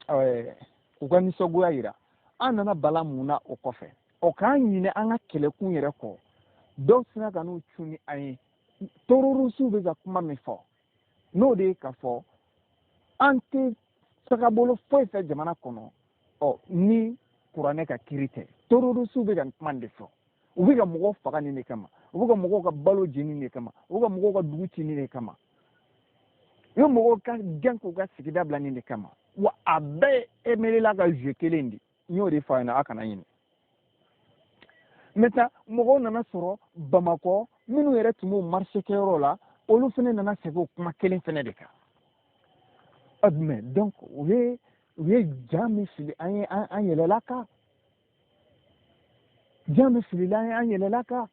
u ka nisɔngoya yira, an nana bala mun na o kɔfɛ? Ɔ, k'an ɲinɛ an ka kɛlɛkun yɛrɛ kɔ, dɔw sina ka n'u cun ni an ye. Terroristew bɛ ka kuma min fɔ, n'o de ye k'a fɔ an tɛ tagabolo foyi fɛ jamana kɔnɔ, ɔ, ni kuranɛ ka kiiri tɛ. Terroristew bɛ ka nin kuma de fɔ. U bɛ ka mɔgɔw faga nin de kama, u bɛ ka mɔgɔw ka balo jeni de kama, u bɛ ka mɔgɔw ka dugu ci nin de kama, u bɛ mɔgɔw ka gɛn k'u ka sigida bila nin de kama. Wa a bɛɛ ye MNLA ka jeu kelen de. N y'o de fɔ a ɲɛna, a kana ɲinɛ. Maintenant mɔgɔw nana sɔrɔ Bamakɔ minnu yɛrɛ tun b'o marché kɛyɔrɔ la, olu fana nana segin o kuma kelen fana de kan. Mais donc u ye ja min fili an ye, an yɛlɛla kan. Ja min filila an ye, an yɛlɛla kan.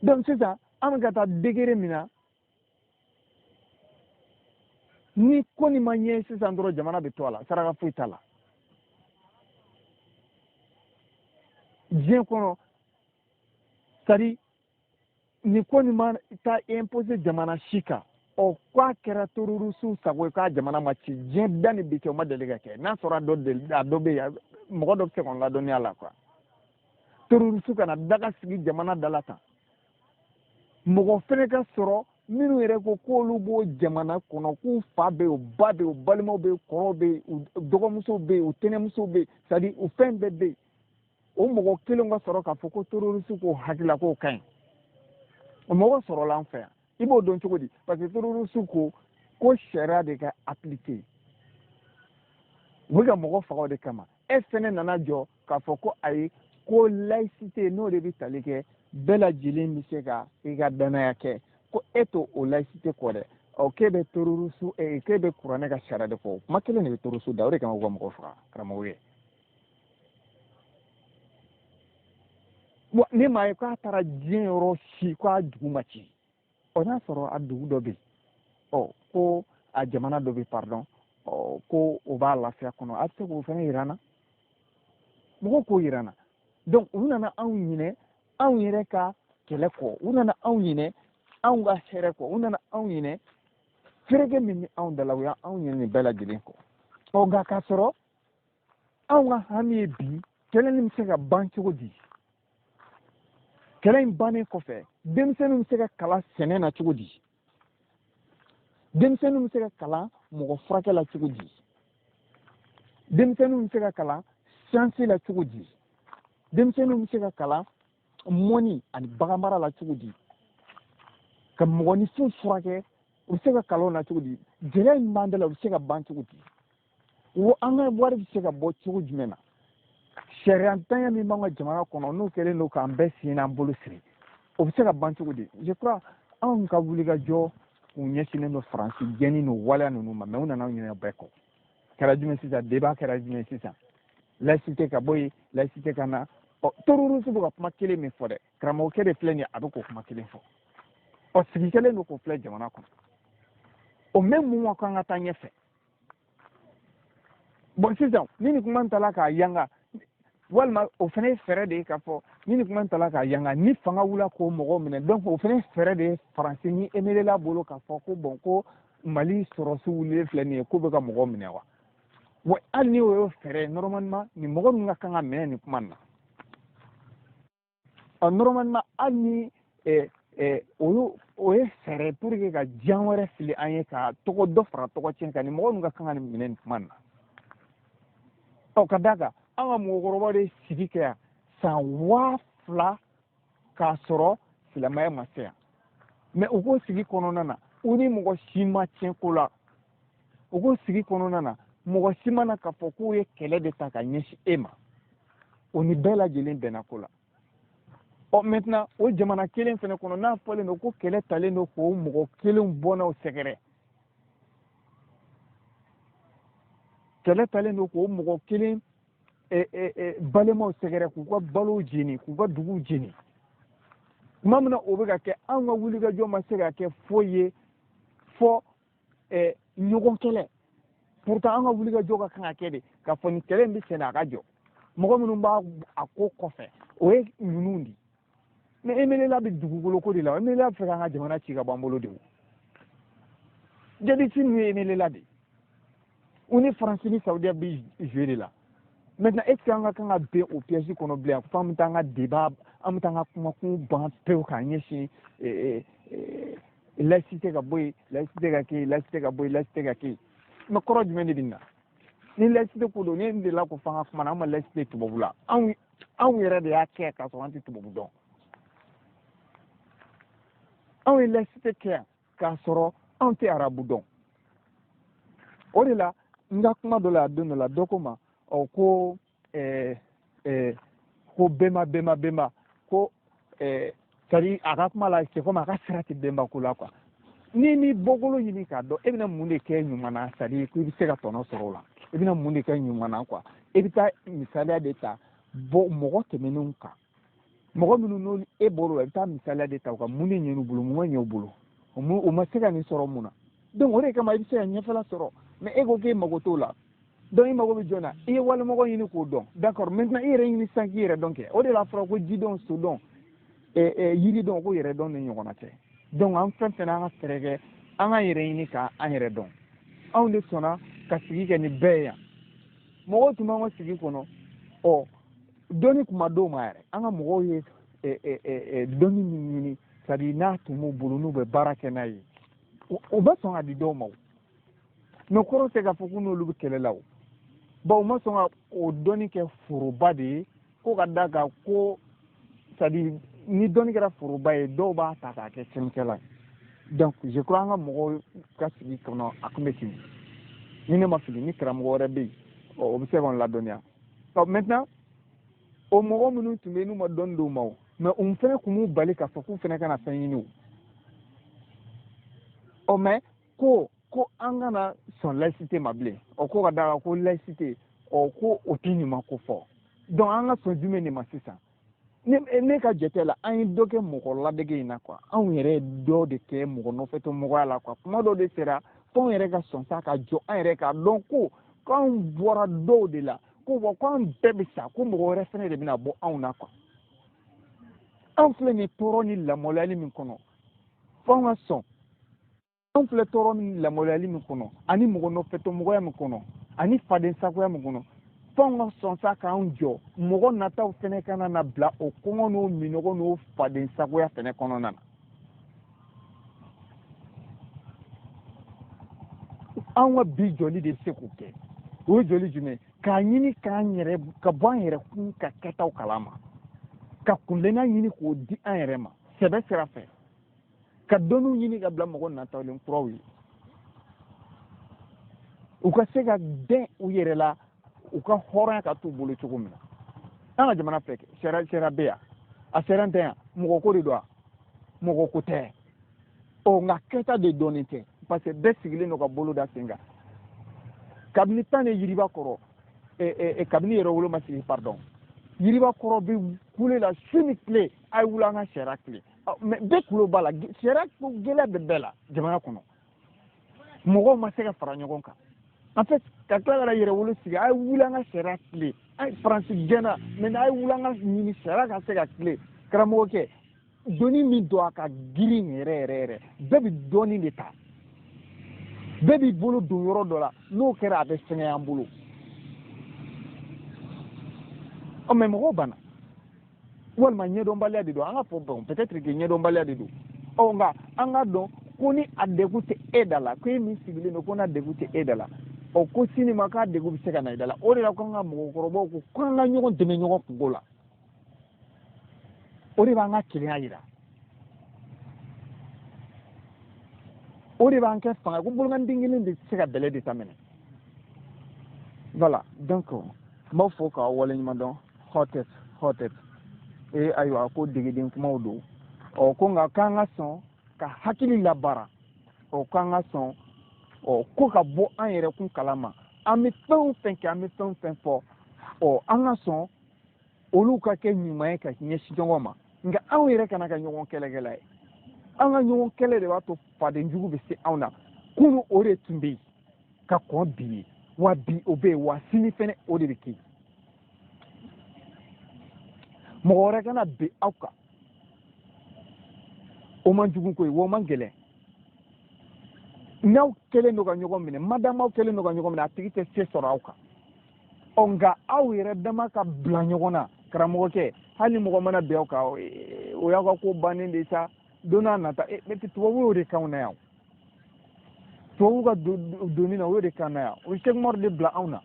Donc sisan an bɛ ka taa degré min na, ni ko nin ma ɲɛ sisan dɔrɔn, jamana bɛ to a la, saraka foyi t'a la diɲɛ kɔnɔ. C'est à dire nin ko nin ma taa imposer jamana si kan. Ɔ, k'a kɛra terroristew sago ye k'a jamana ma ci, diɲɛ da ni bi cɛ, o ma deli ka kɛ. N'a sɔrɔ a dɔ deli, a dɔ bɛ yen, mɔgɔ dɔ bɛ se k'an ladɔnniya la quoi. Terroriste kana daga sigi jamana da la tan, mɔgɔ fɛnɛ ka sɔrɔ minnu yɛrɛ ko k'olu b'o jamana kɔnɔ, k'u fa bɛ yen, u ba bɛ yen, u balimaw bɛ yen, kɔrɔw bɛ yen, u dɔgɔmusow bɛ yen, u tɛnɛmusow bɛ yen, c'est à dire u fɛn bɛɛ bɛ yen. O mɔgɔ kelen ka sɔrɔ k'a fɔ ko terroriste k'o hakilila k'o ka ɲi, o mɔgɔ sɔrɔla an fɛ yan. I b'o dɔn cogo di? Parce que terroriste ko ko sariya de ka appliquer, u bɛ ka mɔgɔ faga o de kama. E fɛnɛ nana jɔ k'a fɔ ko ayi, ko laïcité, n'o de bɛ tali kɛ bɛɛ lajɛlen bɛ se ka i ka danaya kɛ, ko e t'o o laïcité kɔ dɛ. Ɔ, k'e bɛ terroriste, k'e bɛ kuranɛ ka sariya de kɔ. Kuma kelen de bɛ terroriste da, o de kama u ka mɔgɔ faga, karamɔgɔ ye. Bon, ne m'a ye k'a taara diɲɛ yɔrɔ si k'a dugu ma ci. Ɔ, n'a sɔrɔ a dugu dɔ bɛ yen, ɔ, ko a jamana dɔ bɛ, pardon, ɔ, ko o b'a lafiya kɔnɔ, a bɛ se k'o fana yira an na, mɔgɔw k'o yira an na. Donc u nana anw ɲinɛ anw yɛrɛ ka kɛlɛ kɔ, u nana anw ɲinɛ anw ka hɛrɛ kɔ, u nana anw ɲinɛ fereke min bɛ anw da la, u y'anw ɲinɛ nin bɛɛ lajɛlen kɔ. Ɔ, nka k'a sɔrɔ anw ka hami ye bi, kɛlɛ nin bɛ se ka ban cogo di? Kɛlɛ in bannen kɔfɛ, denmisɛnninw bɛ se ka kalan sɛnɛ na cogo di? Denmisɛnninw bɛ se ka kalan mɔgɔ furakɛ la cogo di? Denmisɛnninw bɛ se ka kalan siyansi la cogo di? Denmisɛnninw bɛ se ka kalan mɔni ani baganmara la cogo di? Ka mɔgɔninfin furakɛ, u bɛ se ka kalan o la cogo di? Gɛlɛya in b'an da la, u bɛ se ka ban cogo di? Wa an ka wari bɛ se ka bɔ cogo jumɛn na? Sariyantanya min b'an ka jamana kɔnɔ, n'o kɛlen don k'an bɛɛ sen n'an bolo siri, o bɛ se ka ban cogo di? Je crois anw ka wulikajɔ kun ɲɛsinnen don Faransi gɛnni n'o waleya ninnu ma, mais u nana anw ɲinɛ bɛɛ kɔ. Kɛra jumɛn sisan? Débat kɛra jumɛn sisan? Laïcité ka bɔ yen, laïcité ka na. Ɔ, terroriste bɛ ka kuma kelen min fɔ dɛ, karamɔgɔkɛ de filɛ nin ye, a bɛ k'o kuma kelen fɔ. Ɔ, sigi kɛlen don k'o filɛ jamana kɔnɔ. O même mun ko an ka taa ɲɛfɛ. Bon, sisan ni nin kuma in tala k'a yanga, walima o fana ye fɛɛrɛ de ye k'a fɔ ni nin kuma in tala k'a yanga, ni fanga wula k'o mɔgɔw minɛ, donc o fana ye fɛɛrɛ de ye Faransi ni MNLA bolo k'a fɔ ko bon, ko Mali sɔrɔsiw wulilen filɛ nin ye, k'u bɛ ka mɔgɔw minɛ wa. Wa hali ni o y'o fɛɛrɛ ye, normalement nin mɔgɔ ninnu ka kan ka minɛ nin kuma in na. Ɔ, normalement hali ni o ye fɛɛrɛ pour que ka diɲɛ wɛrɛ fili an ye, ka tɔgɔ dɔ fara tɔgɔ tiɲɛ kan, nin mɔgɔ ninnu ka kan ka nin minɛ nin kuma in na. Ɔ, ka d'a kan an ka mɔgɔkɔrɔbaw de sigi kɛ yan san 2000 k'a sɔrɔ silamɛya ma se yan. Mais u k'o sigi kɔnɔna na, u ni mɔgɔ si ma tiɲɛ ko la. U k'o sigi kɔnɔna na, mɔgɔ si ma na k'a fɔ k'u ye kɛlɛ de ta ka ɲɛsin e ma. O ni bɛɛ lajɛlen bɛnna ko la. Ɔ, maintenant o jamana kelen fɛnɛ kɔnɔ, n'a fɔlen don ko kɛlɛ talen don k'o mɔgɔ kelenw bɔnnaw sɛgɛrɛ, kɛlɛ talen don k'o mɔgɔ kelen balimaw sɛgɛrɛ, k'u ka balow jeni, k'u ka duguw jeni. Tuma min na o bɛ ka kɛ, anw ka wulikajɔ ma se ka kɛ foyi ye fɔ ɲɔgɔn kɛlɛ. Pourtant an ka wulikajɔ ka kan ka kɛ de k'a fɔ nin kɛlɛ in bɛ senna, a ka jɔ. Mɔgɔ minnu b'a a ko kɔfɛ, o ye ninnu de ye. Mais MNLA bɛ dugukolo ko de la, MNLA bɛ fɛ k'an ka jamana ci ka bɔ an bolo de. O jadisi ninnu ye MNLA de ye. U ni Faransi ni Saudiya bɛ jouer de la. Maintenant, est ce que an ka kan ka ben o piège kɔnɔ bilen, fo an bɛ taa an ka débat, an bɛ taa an ka kumakun ban pewu k'an ɲɛsin laïcité ka bɔ yen, laïcité ka kɛ yen, laïcité ka bɔ yen, laïcité ka kɛ yen? Mais kɔrɔ jumɛn de bɛ nin na? Ni laïcité ko don, ne delila k'o fɔ an ka kuma na, an ma laïcité tubabu la. Anw yɛrɛ de y'a kɛ k'a sɔrɔ an tɛ tubabu dɔn. Anw ye laïcité kɛ yan k'a sɔrɔ anw tɛ arabu dɔn. O de la n ka kuma dɔ la, a don dɔ la, dɔ ko ma ɔ ko ko bɛnba bɛnba bɛnba ko c'est à dire a ka kuma la, c'est comme a ka sira tɛ bɛnba ko la quoi. N'i m'i bɔkolo ɲini k'a dɔn, e bɛna mun de kɛ ɲuman na? C'est à dire k'i bɛ se ka tɔnɔ sɔrɔ o la, i bɛna mun de kɛ ɲuman na quoi? E bɛ taa misaliya de ta bɔ mɔgɔ tɛmɛnenw kan, mɔgɔ minnu n'olu e bɔr'o la, i bɛ taa misaliya de ta u ka mun de ɲɛ u bolo, mun ma ɲɛ u bolo, u ma se ka nin sɔrɔ mun na. Donc o de kama i bɛ se ka ɲɛfɛla sɔrɔ. Mais e ko k'e mago t'o la, donc i mago bɛ jɔn na? I ye walimɔgɔ ɲini k'o dɔn, d'accord. Maintenant i yɛrɛ ɲini sisan k'i yɛrɛ dɔn kɛ. O de la fɔra ko jidɔn, sodɔn, yiridɔn, ko yɛrɛ dɔn ni ɲɔgɔnna tɛ. Donc an fɛn fɛn an ka fɛɛrɛ kɛ an k'an yɛrɛ ɲini k'an yɛrɛ dɔn. Anw de sɔnna ka sigi kɛ nin bɛɛ ye yan. Mɔgɔw tun b'an ka sigi kɔnɔ, ɔ dɔnni tun ma d'o ma yɛrɛ. An ka mɔgɔw ye dɔnni min ɲini, c'est à dire n'a tun b'u bolo, n'u bɛ baara kɛ n'a ye, o bɛ sɔn ka di dɔw ma o. Mais kɔrɔ tɛ k'a fɔ ko n'olu bɛ kɛlɛ la o. Bawo u ma sɔn ka o dɔnni kɛ foroba de ye, ko ka d'a kan ko c'est à dire ni dɔnni kɛra foroba ye, dɔw b'a ta k'a kɛ tiɲɛnikɛla ye. Donc je crois an ka mɔgɔw ka sigi kɔnɔ, a tun bɛ ten. Ni ne ma fili, ni karamɔgɔ wɛrɛ bɛ yen, o bɛ se k'an ladɔnniya. Ɔ, maintenant o mɔgɔ minnu tun bɛ yen, n'u ma dɔnni d'u ma o, mais u fana tun b'u bali k'a fɔ k'u fana kana fɛn ɲini o. Ɔ, mais ko an kana sɔn laïcité ma bilen. Ɔ, ko ka d'a kan ko laïcité, ɔ ko o tɛ ɲuman ko fɔ. Donc an ka sɔn jumɛn de ma sisan? Ne ka jate la, an ye dɔ kɛ mɔgɔ ladege in na quoi. Anw yɛrɛ ye dɔ de kɛ mɔgɔ nɔfɛtɔ mɔgɔya la quoi. Kuma dɔ de sera f'anw yɛrɛ ka sɔn sa ka jɔ, an yɛrɛ k'a dɔn ko k'anw bɔra dɔw de la, ko wa k'an bɛɛ bɛ sa, ko mɔgɔ wɛrɛ fɛnɛ de bɛna bɔ anw na quoi. Anw filɛ nin tɔɔrɔ ni lamaloyali min kɔnɔ, f'anw ka sɔn. Anw filɛ tɔɔrɔ ni lamaloyali min kɔnɔ, ani mɔgɔ nɔfɛtɔ mɔgɔya min kɔnɔ, ani faden sagoya min kɔnɔ, f'anw ka sɔn sa k'an jɔ. Mɔgɔ nataw fɛnɛ kana na bila o kɔngɔ n'o minɔgɔ n'o faden sagoya fɛnɛ kɔnɔna na. Anw ka bi jɔli de bɛ se k'o kɛ. O ye jɔli jumɛn? K'a ɲini k'an yɛrɛ ka bɔ an yɛrɛ kun ka kɛtaw kalama, ka kunlenna ɲini k'o di an yɛrɛ ma sɛbɛ sira fɛ, ka dɔnniw ɲini ka bila mɔgɔ natawlen kuraw ye, u ka se ka dɛn u yɛrɛ la, u ka hɔrɔnya ka t'u bolo cogo min na. An ka jamana filɛ, sariya bɛ yan, a sariya tɛ yan, mɔgɔ ko de don wa? Mɔgɔ ko tɛ. Ɔ, nka kɛta de dɔnnen tɛ, parce que bɛɛ sigilen don ka bolo da sen kan. Kabini tan de yiriba kɔrɔ, kabini yɛrɛ wolo ma sigi, pardon, yiriba kɔrɔ bɛ kule la su ni tile, a ye wuli an ka sariya tile. Mais bɛɛ kulo b'a la, sariya gɛlɛya bɛ bɛɛ la jamana kɔnɔ. Mɔgɔw ma se ka fara ɲɔgɔn kan en fait, ka tila ka na yɛrɛwolo sigi, a ye wuli an ka sariya tile. A ye Faransi gɛnna, mais a ye wuli an ka ɲini sariya ka se ka tile. Karamɔgɔkɛ, doni min don a ka girin yɛrɛ yɛrɛ yɛrɛ, bɛɛ bɛ dɔɔnin de ta, bɛɛ b'i bolo don yɔrɔ dɔ la, n'o kɛra a bɛ sɛgɛn an bolo. Ɔ, mais mɔgɔw banna, walima ɲɛdɔnbaliya de don. An ka fɔ bon, peut-être que ɲɛdɔnbaliya de don. Ɔ, nka an ka dɔn ko ni a degun tɛ e da la, ko e min sigilen don, ko n'a degun tɛ e da la, Ɔ ko sini ma k'a degun bɛ se ka na i da la. O de la ko an ka mɔgɔkɔrɔbaw ko k'an ka ɲɔgɔn dɛmɛ ɲɔgɔn kungo la. O de b'an ka kelenya yira. O de b'an kɛ fanga ko bolonkɔniden kelen de tɛ se ka bɛlɛ de ta minɛ. Voilà, donc n b'aw fo k'aw waleɲuman dɔn. Hɔtɛt hɔtɛt. Ee ayiwa ko degeden kumaw don. Ɔ ko nka k'an ka sɔn ka hakili labaara. Ɔ k'an ka sɔn ɔ ko ka bɔ an yɛrɛ kun kalama. An bɛ fɛn o fɛn kɛ, an bɛ fɛn o fɛn fɔ, ɔ an ka sɔn olu ka kɛ ɲuman ye ka ɲɛsin ɲɔgɔn ma. Nka anw yɛrɛ kana kɛ ɲɔgɔn kɛlɛkɛla ye. An ka ɲɔgɔn kɛlɛ de b'a to fadenjugu bɛ se anw na. Kunun o de tun bɛ yen ka kɔn bi ye, wa bi o bɛ yen, wa sini fɛnɛ o de bɛ kɛ yen. Mɔgɔ wɛrɛ kana bin aw kan. O man jugu koyi, wa o man gɛlɛn. N'aw kɛlen don ka ɲɔgɔn minɛ, madamaw kɛlen don ka ɲɔgɔn minɛ, a tigi tɛ se sɔrɔ aw kan. Ɔ nka aw yɛrɛ dama ka bila ɲɔgɔn na, karamɔgɔkɛ, hali ni mɔgɔ mana bin aw kan, o y'aw ka ko bannen de ye sa. Don n'a nata, tubabu y'o de k'anw na yan. Tubabu ka donni na, o y'o de k'an na yan. O ye Sɛki Umaru de bila anw na,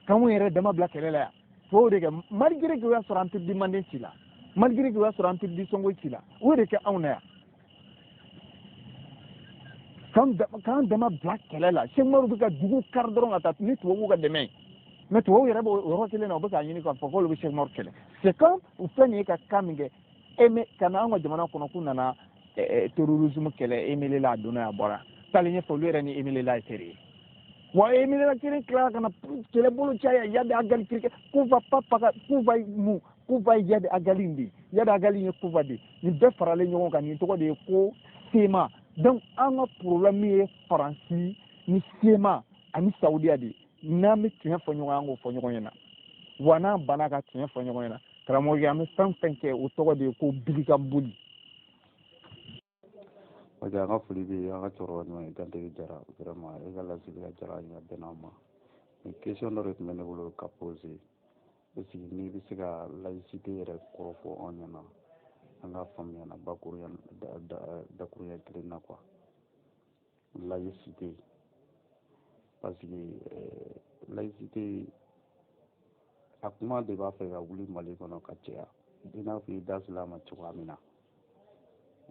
k'anw yɛrɛ dama bila kɛlɛ la yan. Tubabu de kɛ, malgré que o y'a sɔrɔ Empire du Manden ci la, malgré que o y'a sɔrɔ Empire du Sɔngoyi ci la, o y'o de kɛ anw na yan. K'an dama bila kɛlɛ la. Sɛki Umaru bɛ ka dugu kari dɔrɔn ka taa ni tubabuw ka dɛmɛ ye. Mais tubabuw yɛrɛ b'o yɔrɔ kelen na, u bɛ k'a ɲini k'a fɔ k'olu bɛ Sɛki Umaru kɛlɛ. C'est comme u filɛ nin ye ka kan min kɛ, e ka na anw ka jamana kɔnɔ k'u nana terrorisme kɛlɛ, MNLA a donna a bɔra. Taalen ɲɛfɛ olu yɛrɛ ni MNLA ye teri ye. Wa MNLA kelen tilala ka na kɛlɛbolo caya, Iyad Ag Ghali kirikɛ, Kufa papa, Kufa mu, Kufa Iyad Ag Ghali de ye. Iyad Ag Ghali ye Kufa de ye. Nin bɛɛ faralen ɲɔgɔn kan, nin tɔgɔ de ye ko CMA. Donc an ka problème ye Faransi ni CMA ani Saudiya de ye. N'an bɛ tiɲɛ fɔ ɲɔgɔn ye, an k'o fɔ ɲɔgɔn ɲɛna. Wa n'an banna ka tiɲɛ fɔ ɲɔgɔn ɲɛna, karamɔgɔkɛ, an bɛ fɛn fɛn kɛ, o tɔgɔ de ye ko bili ka boli. Ok, an ka foli bɛ yen, an ka cɛkɔrɔba ɲuman ye Gantigi Jara, vraiment e ka laseli ka diyara an ye, a bɛnna an ma. Ni question dɔ de tun bɛ ne bolo ka poser, est ce que n'i bɛ se ka laïcité yɛrɛ kɔrɔ fɔ anw ɲɛna, an ka faamuya na bakurunya dakurunya kelen na quoi. Laïcité, parce que laïcité a kuma de b'a fɛ ka wuli Mali kɔnɔ ka caya, i n'a fɔ i da sera a ma cogoya min na.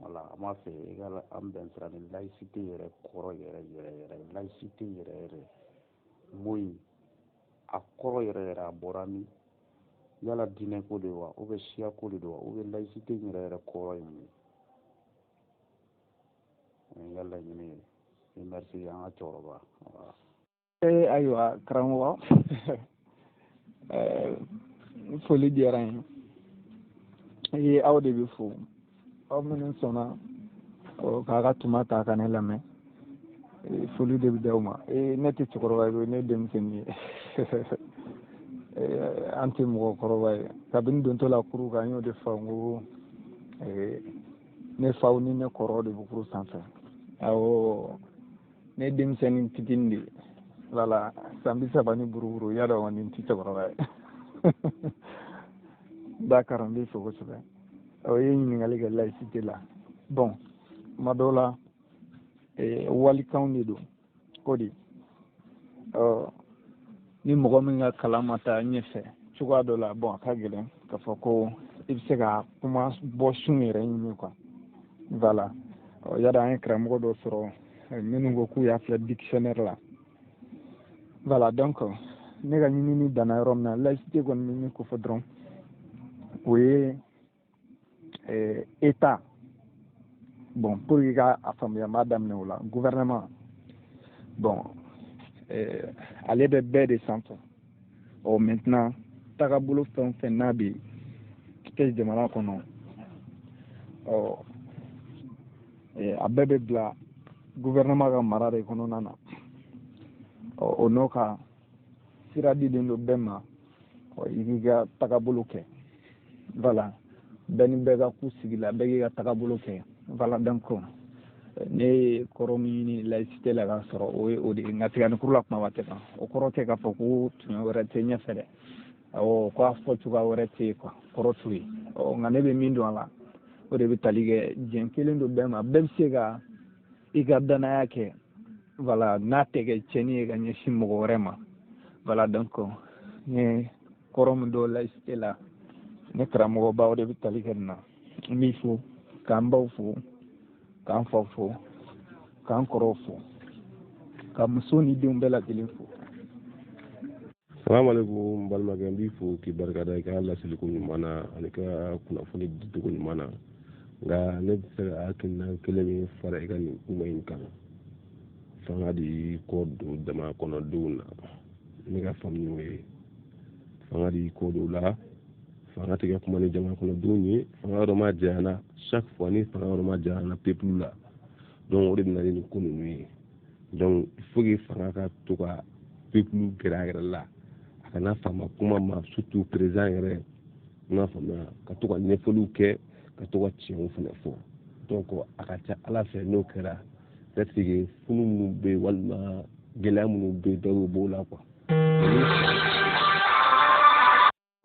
Voilà, an b'a fɛ i ka an bɛn sira ni laïcité yɛrɛ kɔrɔ yɛrɛ yɛrɛ yɛrɛ, laïcité yɛrɛ yɛrɛ mot in a kɔrɔ yɛrɛ yɛrɛ a bɔra min, yala diinɛ ko de wa, ou bien siya ko de don wa, ou bien laïcité yɛrɛ yɛrɛ kɔrɔ ye mun ye? N ka laɲini ye. Merci an ka cɛkɔrɔba. Voilà. Ee ayiwa karamɔgɔ, foli diyara n ye. Ee aw de bɛ fo, aw minnu sɔnna k'a ka tuma ta ka ne lamɛn, foli de bɛ d'aw ma. Ee ne tɛ cɛkɔrɔba ye, ne ye denmisɛnnin ye. An tɛ mɔgɔkɔrɔba ye. Kabini dontɔ la kuru kan, n y'o de fɔ, n ko ne faw ni ne kɔrɔ de bɛ kuru sanfɛ. Awɔ, ne denmisɛnnin fitinin de ye. Voilà, san 30 ni buruburu, y'a dɔn kɔni n tɛ cɛkɔrɔba ye. D'accord, n b'i fo kosɛbɛ. O ye ɲininkali kɛ laïcité la. Bon, tuma dɔw la walikanw de don ko de. Ɔ ni mɔgɔ min ka kalan ma taa ɲɛfɛ cogoya dɔ la, bon a ka gɛlɛn k'a fɔ ko i bɛ se ka kuma bɔ sun yɛrɛ ɲini quoi. Voilà. Ɔ yada an ye karamɔgɔ dɔ sɔrɔ minnu ko k'u y'a filɛ dictionnaire la. Voilà, donc ne ka ɲinini danna yɔrɔ min na, laïcité kɔni bɛ min ko fɔ dɔrɔn, o ye état. Bon, pour que ka a faamuya, n b'a daminɛ o la. Gouvernement, bon, ale bɛ bɛɛ de sanfɛ. Ɔ maintenant tagabolo fɛn o fɛn n'a bɛ kɛ jamana kɔnɔ, ɔ a bɛɛ bɛ bila gouvernement ka mara de kɔnɔna na. Ɔ o n'o ka sira dilen don bɛɛ ma, ɔ i k'i ka tagabolo kɛ. Voilà, bɛɛ ni bɛɛ ka ku sigi la, bɛɛ k'i ka tagabolo kɛ. Voilà, donc ne ye kɔrɔ min ɲini laïcité la k'a sɔrɔ, o ye o de ye. Nka tigani kuru la kumaba tɛ ban. O kɔrɔ tɛ k'a fɔ ko tuɲa wɛrɛ tɛ ɲɛfɛ dɛ. Awɔ, ko a fɔ cogoya wɛrɛ tɛ yen quoi, kɔrɔ t'o ye. Ɔ nka ne bɛ min dɔn a la, o de bɛ tali kɛ jɛn kelen don bɛɛ ma. Bɛɛ bɛ se ka i ka danaya kɛ. Voilà, n'a tɛ kɛ tiɲɛni ye ka ɲɛsin mɔgɔ wɛrɛ ma. Voilà, donc n ye kɔrɔ min dɔn laïcité la, ne karamɔgɔba, o de bɛ tali kɛ nin na. N b'i fo, k'an baw fo, k'an faw fo, k'an kɔrɔw fo, ka muso ni denw bɛɛ lajɛlen fo. Salamu alaikum, n balimakɛ. N b'i fo k'i barikada i ka laseliko ɲuman na ani ka kunnafoni dicogo ɲuman na. Nka ne bɛ fɛ ka hakilina kelen min fara i ka nin kuma in kan, fanga de y'i kɔ don jama kɔnɔdenw na. Ne ka faamu ye, fanga de y'i kɔ don o la. Fanga tɛ ka kuma ni jama kɔnɔdenw ye. Fanga yɔrɔ ma janyana, chaque fois ni fanga yɔrɔ ma janyana peuple la, donc o de bɛ na ni nin ko ninnu ye. Donc il faut que fanga ka to ka peuple gɛrɛ a yɛrɛ la, a kana faama kuma ma, surtout président yɛrɛ, n y'a faamuya, ka to ka ɲɛfɔliw kɛ, ka to ka tiɲɛw fana fɔ. Donc a ka ca Ala fɛ, n'o kɛra, peut-être que funu minnu bɛ yen walima gɛlɛya minnu bɛ yen, dɔw bɛ b'o la quoi.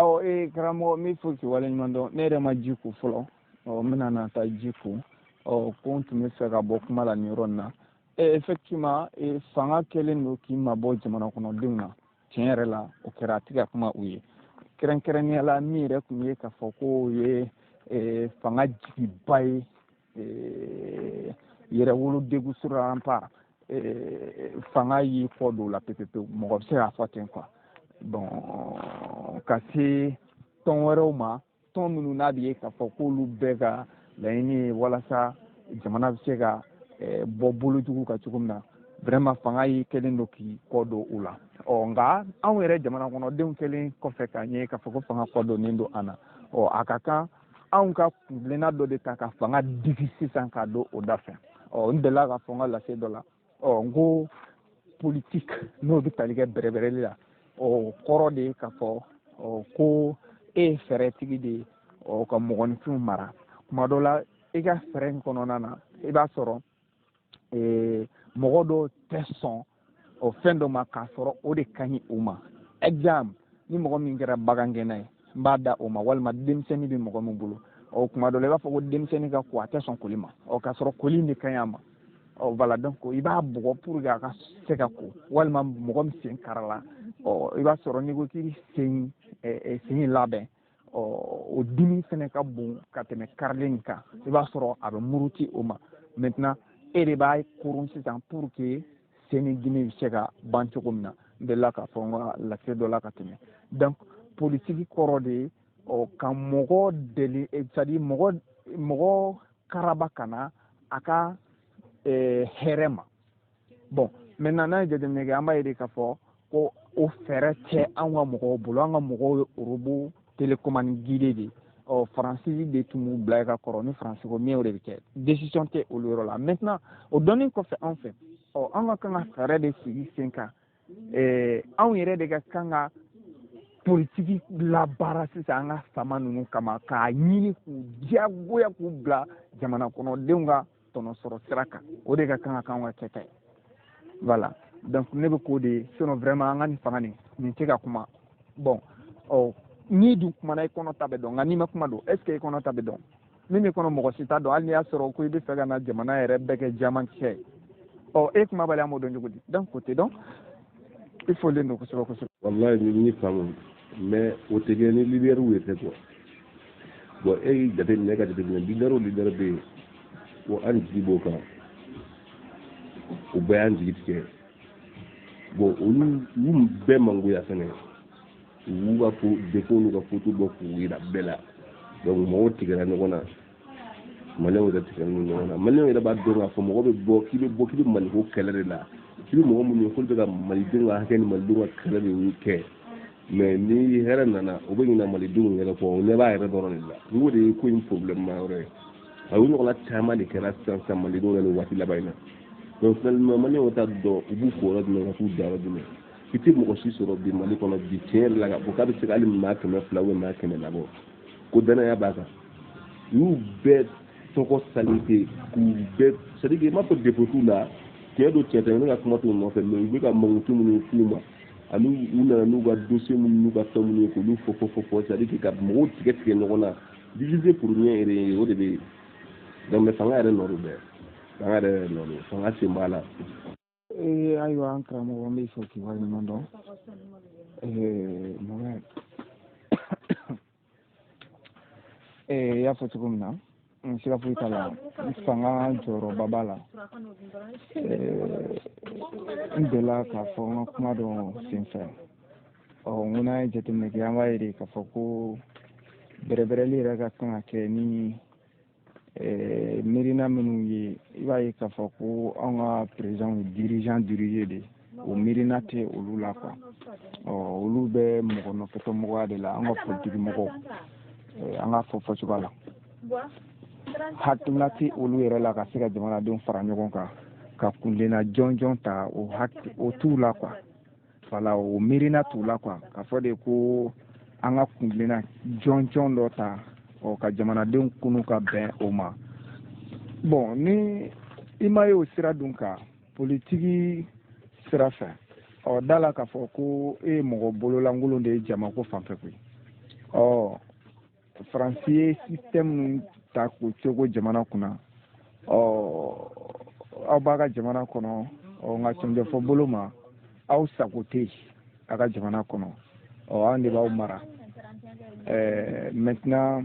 Ɔ ee, karamɔgɔ, n b'i fo k'i waleɲuman dɔn. Ne yɛrɛ ma ji ko fɔlɔ. Ɔ n bɛna na taa ji ko. Ɔ ko n tun bɛ fɛ ka bɔ kuma la nin yɔrɔ in na. Effectivement, fanga kɛlen don k'i mabɔ jamana kɔnɔdenw na. Tiɲɛ yɛrɛ la, o kɛra, a tɛ ka kuma u ye. Kɛrɛnkɛrɛnnenya la, min yɛrɛ tun ye k'a fɔ ko o ye fanga jigiba ye, yɛrɛwolo degun sur rempart, fanga y'i kɔ don o la pewu pewu, mɔgɔ bɛ se k'a fɔ ten quoi. Bon, ka se tɔn wɛrɛw ma, tɔn minnu n'a bɛ ye k'a fɔ k'olu bɛɛ ka laɲini ye walasa jamana bɛ se ka bɔ bolojugu kan cogo min na, vraiment fanga y'i kɛlen don k'i kɔ don u la. Ɔ nka anw yɛrɛ jamana kɔnɔdenw kɛlen kɔfɛ k'a ɲɛ k'a fɔ ko fanga kɔ donnen don an na, ɔ a ka kan anw ka kuntilenna dɔ de ta ka fanga digi sisan k'a don o da fɛ. Ɔ n delila k'a fɔ n ka lase dɔ la, ɔ n ko politique n'o bɛ tali kɛ bɛrɛbɛrɛli la, ɔ kɔrɔ de ye k'a fɔ ɔ ko e ye fɛɛrɛtigi de ye, ɔ ka mɔgɔninfinw mara. Kuma dɔ la, i ka fɛɛrɛ in kɔnɔna na, i b'a sɔrɔ mɔgɔ dɔw tɛ sɔn o fɛn dɔ ma k'a sɔrɔ o de ka ɲi u ma. Exemple, ni mɔgɔ min kɛra bagangɛnna ye, n b'a da o ma, walima denmisɛnnin bɛ mɔgɔ min bolo, ɔ kuma dɔ la i b'a fɔ ko denmisɛnnin ka ko a tɛ sɔn koli ma, ɔ k'a sɔrɔ koli in de ka ɲi a ma. Ɔ voilà, donc i b'a bugɔ pour que a ka se ka ko. Walima mɔgɔ min sen karala, ɔ i b'a sɔrɔ n'i ko k'i bɛ sen in labɛn, ɔ o dimi fɛnɛ ka bon ka tɛmɛ karilen in kan, i b'a sɔrɔ a bɛ muruti o ma. Maintenant e de b'a koron sisan pour que sen ni dimi bɛ se ka ban cogo min na. N delila k'a fɔ n ka lase dɔ la ka tɛmɛ. Donc politiki kɔrɔ de ye ɔ ka mɔgɔ deli, c'est à dire mɔgɔ karaba ka na a ka hɛrɛ ma. Bon, maintenant n'an ye jateminɛ kɛ, an b'a ye de k'a fɔ ko o fɛɛrɛ tɛ anw ka mɔgɔw bolo. An ka mɔgɔw ye robot télécommande guidé de. Ɔ Faransi de tun b'u bila ka kɔrɔ, ni Faransi ko min, o de bɛ kɛ, décision tɛ olu yɔrɔ la. Maintenant o dɔnni kɔfɛ, anw fɛ, ɔ an ka kan ka fɛɛrɛ de sigi sen kan. Anw yɛrɛ de ka kan ka politiki labaara sisan an ka faama ninnu kama, k'a ɲini k'u diyagoya k'u bila jamana kɔnɔdenw ka tɔnɔ sɔrɔ sira kan. O de ka kan ka k'anw ka kɛta ye. Voilà, donc ne bɛ k'o de ye. Sinon vraiment an ka nin fanga nin tɛ ka kuma. Bon, ɔ n'i dun kumana, i kɔnɔ ta bɛ dɔn. Nka n'i ma kuma don, est ce que i kɔnɔ ta bɛ dɔn? Min b'i kɔnɔ, mɔgɔ si t'a dɔn, hali n'i y'a sɔrɔ ko i bɛ fɛ ka na jamana yɛrɛ bɛɛ kɛ jamankisɛ ye. Ɔ e kumabali, an b'o dɔn cogo di? Donc o tɛ dɔn. I folen don kosɛbɛ kosɛbɛ. Wallahi, ni faamu, mais o tɛ kɛ ni leader ye tɛ quoi. Bon, e y'i jateminɛ, e ka jateminɛ, leader o leader bɛ yen ko an jigi b'o kan, o bɛɛ y'an jigi tigɛ. Bon, olu y'u bɛɛ mangoya fɛnɛ, u b'u ka fo défaut n'u ka faute bɔ k'u yira bɛɛ la. Donc mɔgɔw tigɛra ɲɔgɔn na, Maliyɛnw yɛrɛ tigɛra ɲɔgɔn na. Maliyɛnw yɛrɛ b'a dɔn k'a fɔ mɔgɔ bɛ bɔ k'i bɛ bɔ k'i bɛ Maliko kɛlɛ de la, k'i bɛ mɔgɔ minnu ye k'olu bɛ ka Malidenw ka hakɛ ni Malidenw ka kɛlɛ de kɛ. Mais ni hɛrɛ nana, o bɛ ɲinɛ Malidenw yɛrɛ kɔ, o ɲɛ b'a yɛrɛ dɔrɔn de la. N k'o de ye ko in problème ma yɔrɔ ye. A y'o ɲɔgɔnna caman de kɛra sisan sisan Malidenw na nin waati laban in na. Donc finalement Maliyɛnw t'a dɔn u b'u ko yɔrɔ jumɛn ka t'u da yɔrɔ jumɛn. I tɛ mɔgɔ si sɔrɔ bi Mali kɔnɔ bi, tiɲɛ yɛrɛ la, k'a fɔ k'a bɛ se ka hali maa 200 ou maa 100 labɔ ko danaya b'a kan. U y'u bɛɛ tɔgɔ salite k'u bɛɛ, c'est à dire que i m'a fɔ défaut t'u la. Tiɲɛ don, tiɲɛ tɛ, ne ka kuma t'u nɔfɛ, mais u bɛ ka mankutu minnu f'u ma ani u nana n'u ka dossier minnu n'u ka fɛn minnu ye k'olu fɔ fɔ fɔ fɔ, c'est à dire que ka mɔgɔw tigɛ tigɛ ɲɔgɔn na, diviser pour mieux régner, o de bɛ yen. Donc mais fanga yɛrɛ nɔ don bɛɛ, fanga yɛrɛ nɔ don, fanga sen b'a la. Ayiwa, an karamɔgɔ, an b'i fɔ k'i waleɲuman dɔn. Mohamed, i y'a fɔ cogo min na, siga foyi t'a la, fanga jɔyɔrɔba b'a la. N delila k'a fɔ n ka kuma dɔ senfɛ, ɔ n ko n'an ye jateminɛ kɛ, an b'a ye de k'a fɔ ko bɛrɛbɛrɛli yɛrɛ ka kan ka kɛ ni miirina minnu ye. I b'a ye k'a fɔ ko anw ka président ye dirigeant dirigé de, o miirina tɛ olu la quoi. Ɔ olu bɛ mɔgɔ nɔfɛtɔmɔgɔya de la. An ka politiki mɔgɔw, an k'a fɔ fɔcogoya la, hakilina tɛ olu yɛrɛ la ka se ka jamanadenw fara ɲɔgɔn kan ka kuntilenna jɔnjɔn ta. O o t'u la quoi. Voilà, o miirina t'u la quoi, k'a fɔ de ko an ka kuntilenna jɔnjɔn dɔ ta, ɔ ka jamanadenw kunu ka bɛn o ma. Bon, ni i ma ye o sira dun kan, politiki sira fɛ, ɔ da la k'a fɔ ko e ye mɔgɔ bololankolon de ye jamako fanfɛ koyi. Ɔ Faransi ye système min ta k'o cogo jamana kunna, ɔ aw b'a ka jamana kɔnɔ, ɔ nka cɛmjɛfɔ bolo ma, aw sago tɛ yen a ka jamana kɔnɔ. Ɔ an de b'aw mara. Maintenant,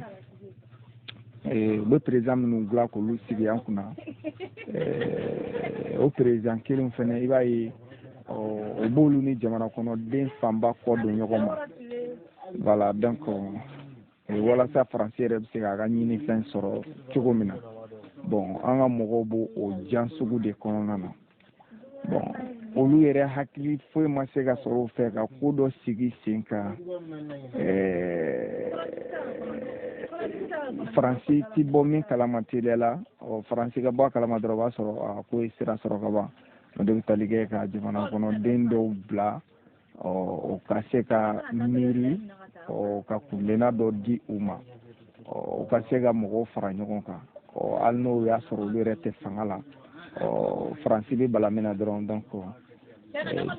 u bɛ président minnu dilan k'olu sigi an kunna, o président kelen fɛnɛ, i b'a ye, ɔ o b'olu ni jamana kɔnɔden fanba kɔ don ɲɔgɔn ma. Voilà, donc walasa Faransi yɛrɛ bɛ se k'a ka ɲinifɛn sɔrɔ cogo min na. Bon, an ka mɔgɔw b'o o jan sugu de kɔnɔna na. Bon, olu yɛrɛ hakili foyi ma se ka sɔrɔ u fɛ ka ko dɔ sigi sen kan. Faransi ti bɔ min kalama teliya la, ɔ Faransi ka bɔ a kalama dɔrɔn, o b'a sɔrɔ a ko ye sira sɔrɔ ka ban. O de bɛ tali kɛ ka jamana kɔnɔden dɔw bila, ɔ o ka se ka miiri, ɔ ka kuntilenna dɔ di u ma, ɔ u ka se ka mɔgɔw fara ɲɔgɔn kan. Ɔ hali n'o y'a sɔrɔ olu yɛrɛ tɛ fanga la, ɔ Faransi bɛ bala min na dɔrɔn. Donc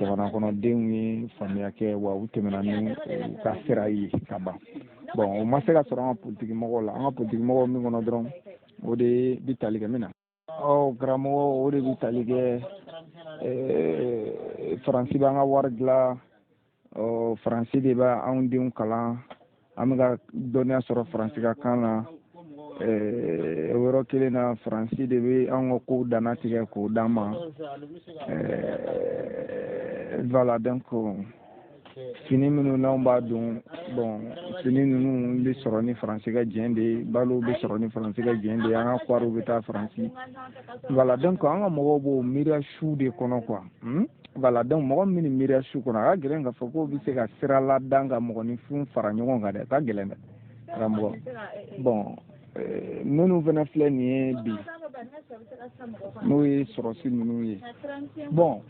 jamana kɔnɔdenw ye faamuya kɛ wa, u tɛmɛna ni u ka sira ye ka ban. Bon, o ma se ka sɔrɔ an ka politiki mɔgɔw la. An ka politiki mɔgɔw min kɔnɔ dɔrɔn, o de bi tali kɛ min na. Ɔ karamɔgɔ, o de bi tali kɛ Faransi b'an ka wari dilan, ɔ Faransi de bɛ anw denw kalan, an bɛ ka dɔnniya sɔrɔ Faransi ka kan na. O yɔrɔ kelen na, Faransi de bɛ anw ka kow dannatigɛ k'o d'an ma. Voilà, donc fini minnu n'anw b'a don, bon, fini ninnu bɛ sɔrɔ ni Faransi ka jɛn de ye, balo bɛ sɔrɔ ni Faransi ka jɛn de ye, an ka kwariw bɛ taa Faransi. Voilà, donc an ka mɔgɔw b'o miiriya su de kɔnɔ quoi. Voilà, donc mɔgɔ min ni miiriya su kɔnɔ, a ka gɛlɛn k'a fɔ k'o bɛ se ka sira ladan ka mɔgɔninfin fara ɲɔgɔn kan dɛ. A ka gɛlɛn dɛ, karamɔgɔ. Bon, minnu fana filɛ nin ye bi, n'o ye sɔrɔsi ninnu ye, bon,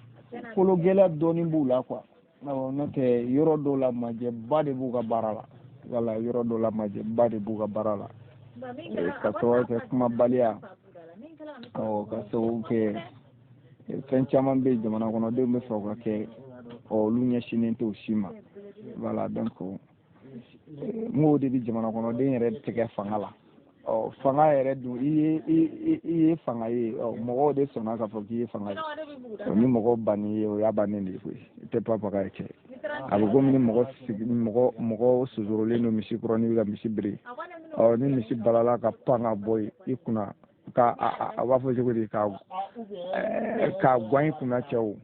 kolo gɛlɛya dɔɔnin b'u la quoi. Awɔ, n'o tɛ, yɔrɔ dɔw la, majɛba de b'u ka baara la. Wala yɔrɔ dɔw la, majɛba de b'u ka baara la, ka sababu kɛ kumabaliya, ɔ ka sababu kɛ fɛn caman bɛ yen jamana kɔnɔdenw bɛ fɛ o ka kɛ, ɔ olu ɲɛsinnen t'o si ma. Voilà, donc n k'o de bɛ jamana kɔnɔden yɛrɛ tigɛ fanga la. Ɔ fanga yɛrɛ dun, i ye fanga ye, ɔ mɔgɔw de sɔnna k'a fɔ k'i ye fanga ye. Ni mɔgɔ bann'i ye, o y'a bannen de ye koyi. I tɛ papaga ye cɛ. A bɛ komi ni mɔgɔ sigi, mɔgɔ sosorolen don misi kɔrɔ, n'i bɛ ka misi biri, ɔ ni misi balala ka pan ka bɔ i kunna, ka a b'a fɔ cogo di, ka guwan i kunna, cɛw,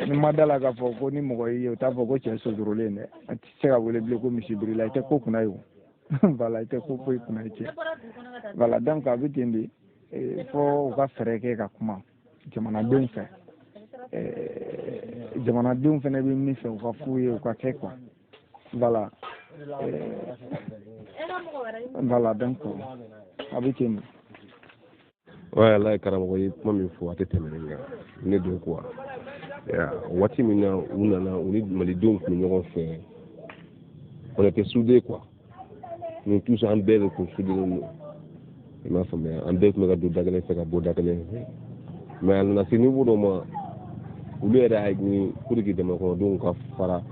ni ma da la k'a fɔ ko ni mɔgɔ y'i ye, o t'a fɔ ko cɛ sosorolen dɛ. A tɛ se ka wele bilen ko misi birila. I tɛ ko kunna ye o. Voilà, i tɛ ko foyi kunna ye, cɛ. Voilà, donc a bɛ ten de fo u ka fɛɛrɛ kɛ ka kuma jamanadenw fɛ. Jamanadenw fana bɛ min fɛ, u ka f'u ye, u ka kɛ quoi. Voilà, donc a bɛ ten de. Wala karamɔgɔ ye kuma min fɔ, a tɛ tɛmɛ nin kan. Ne don quoi, waati min na u nana, u ni malidenw tun bɛ ɲɔgɔn fɛ, on était soudés quoi. Nous tous, an bɛɛ de tun soudés don, i m'a faamuya? An bɛɛ tun bɛ ka don da kelen fɛ ka bɔ da kelen fɛ, mais a nana se niveau dɔ ma, olu yɛrɛ y'a ɲini pour que jamana kɔnɔdenw ka fara,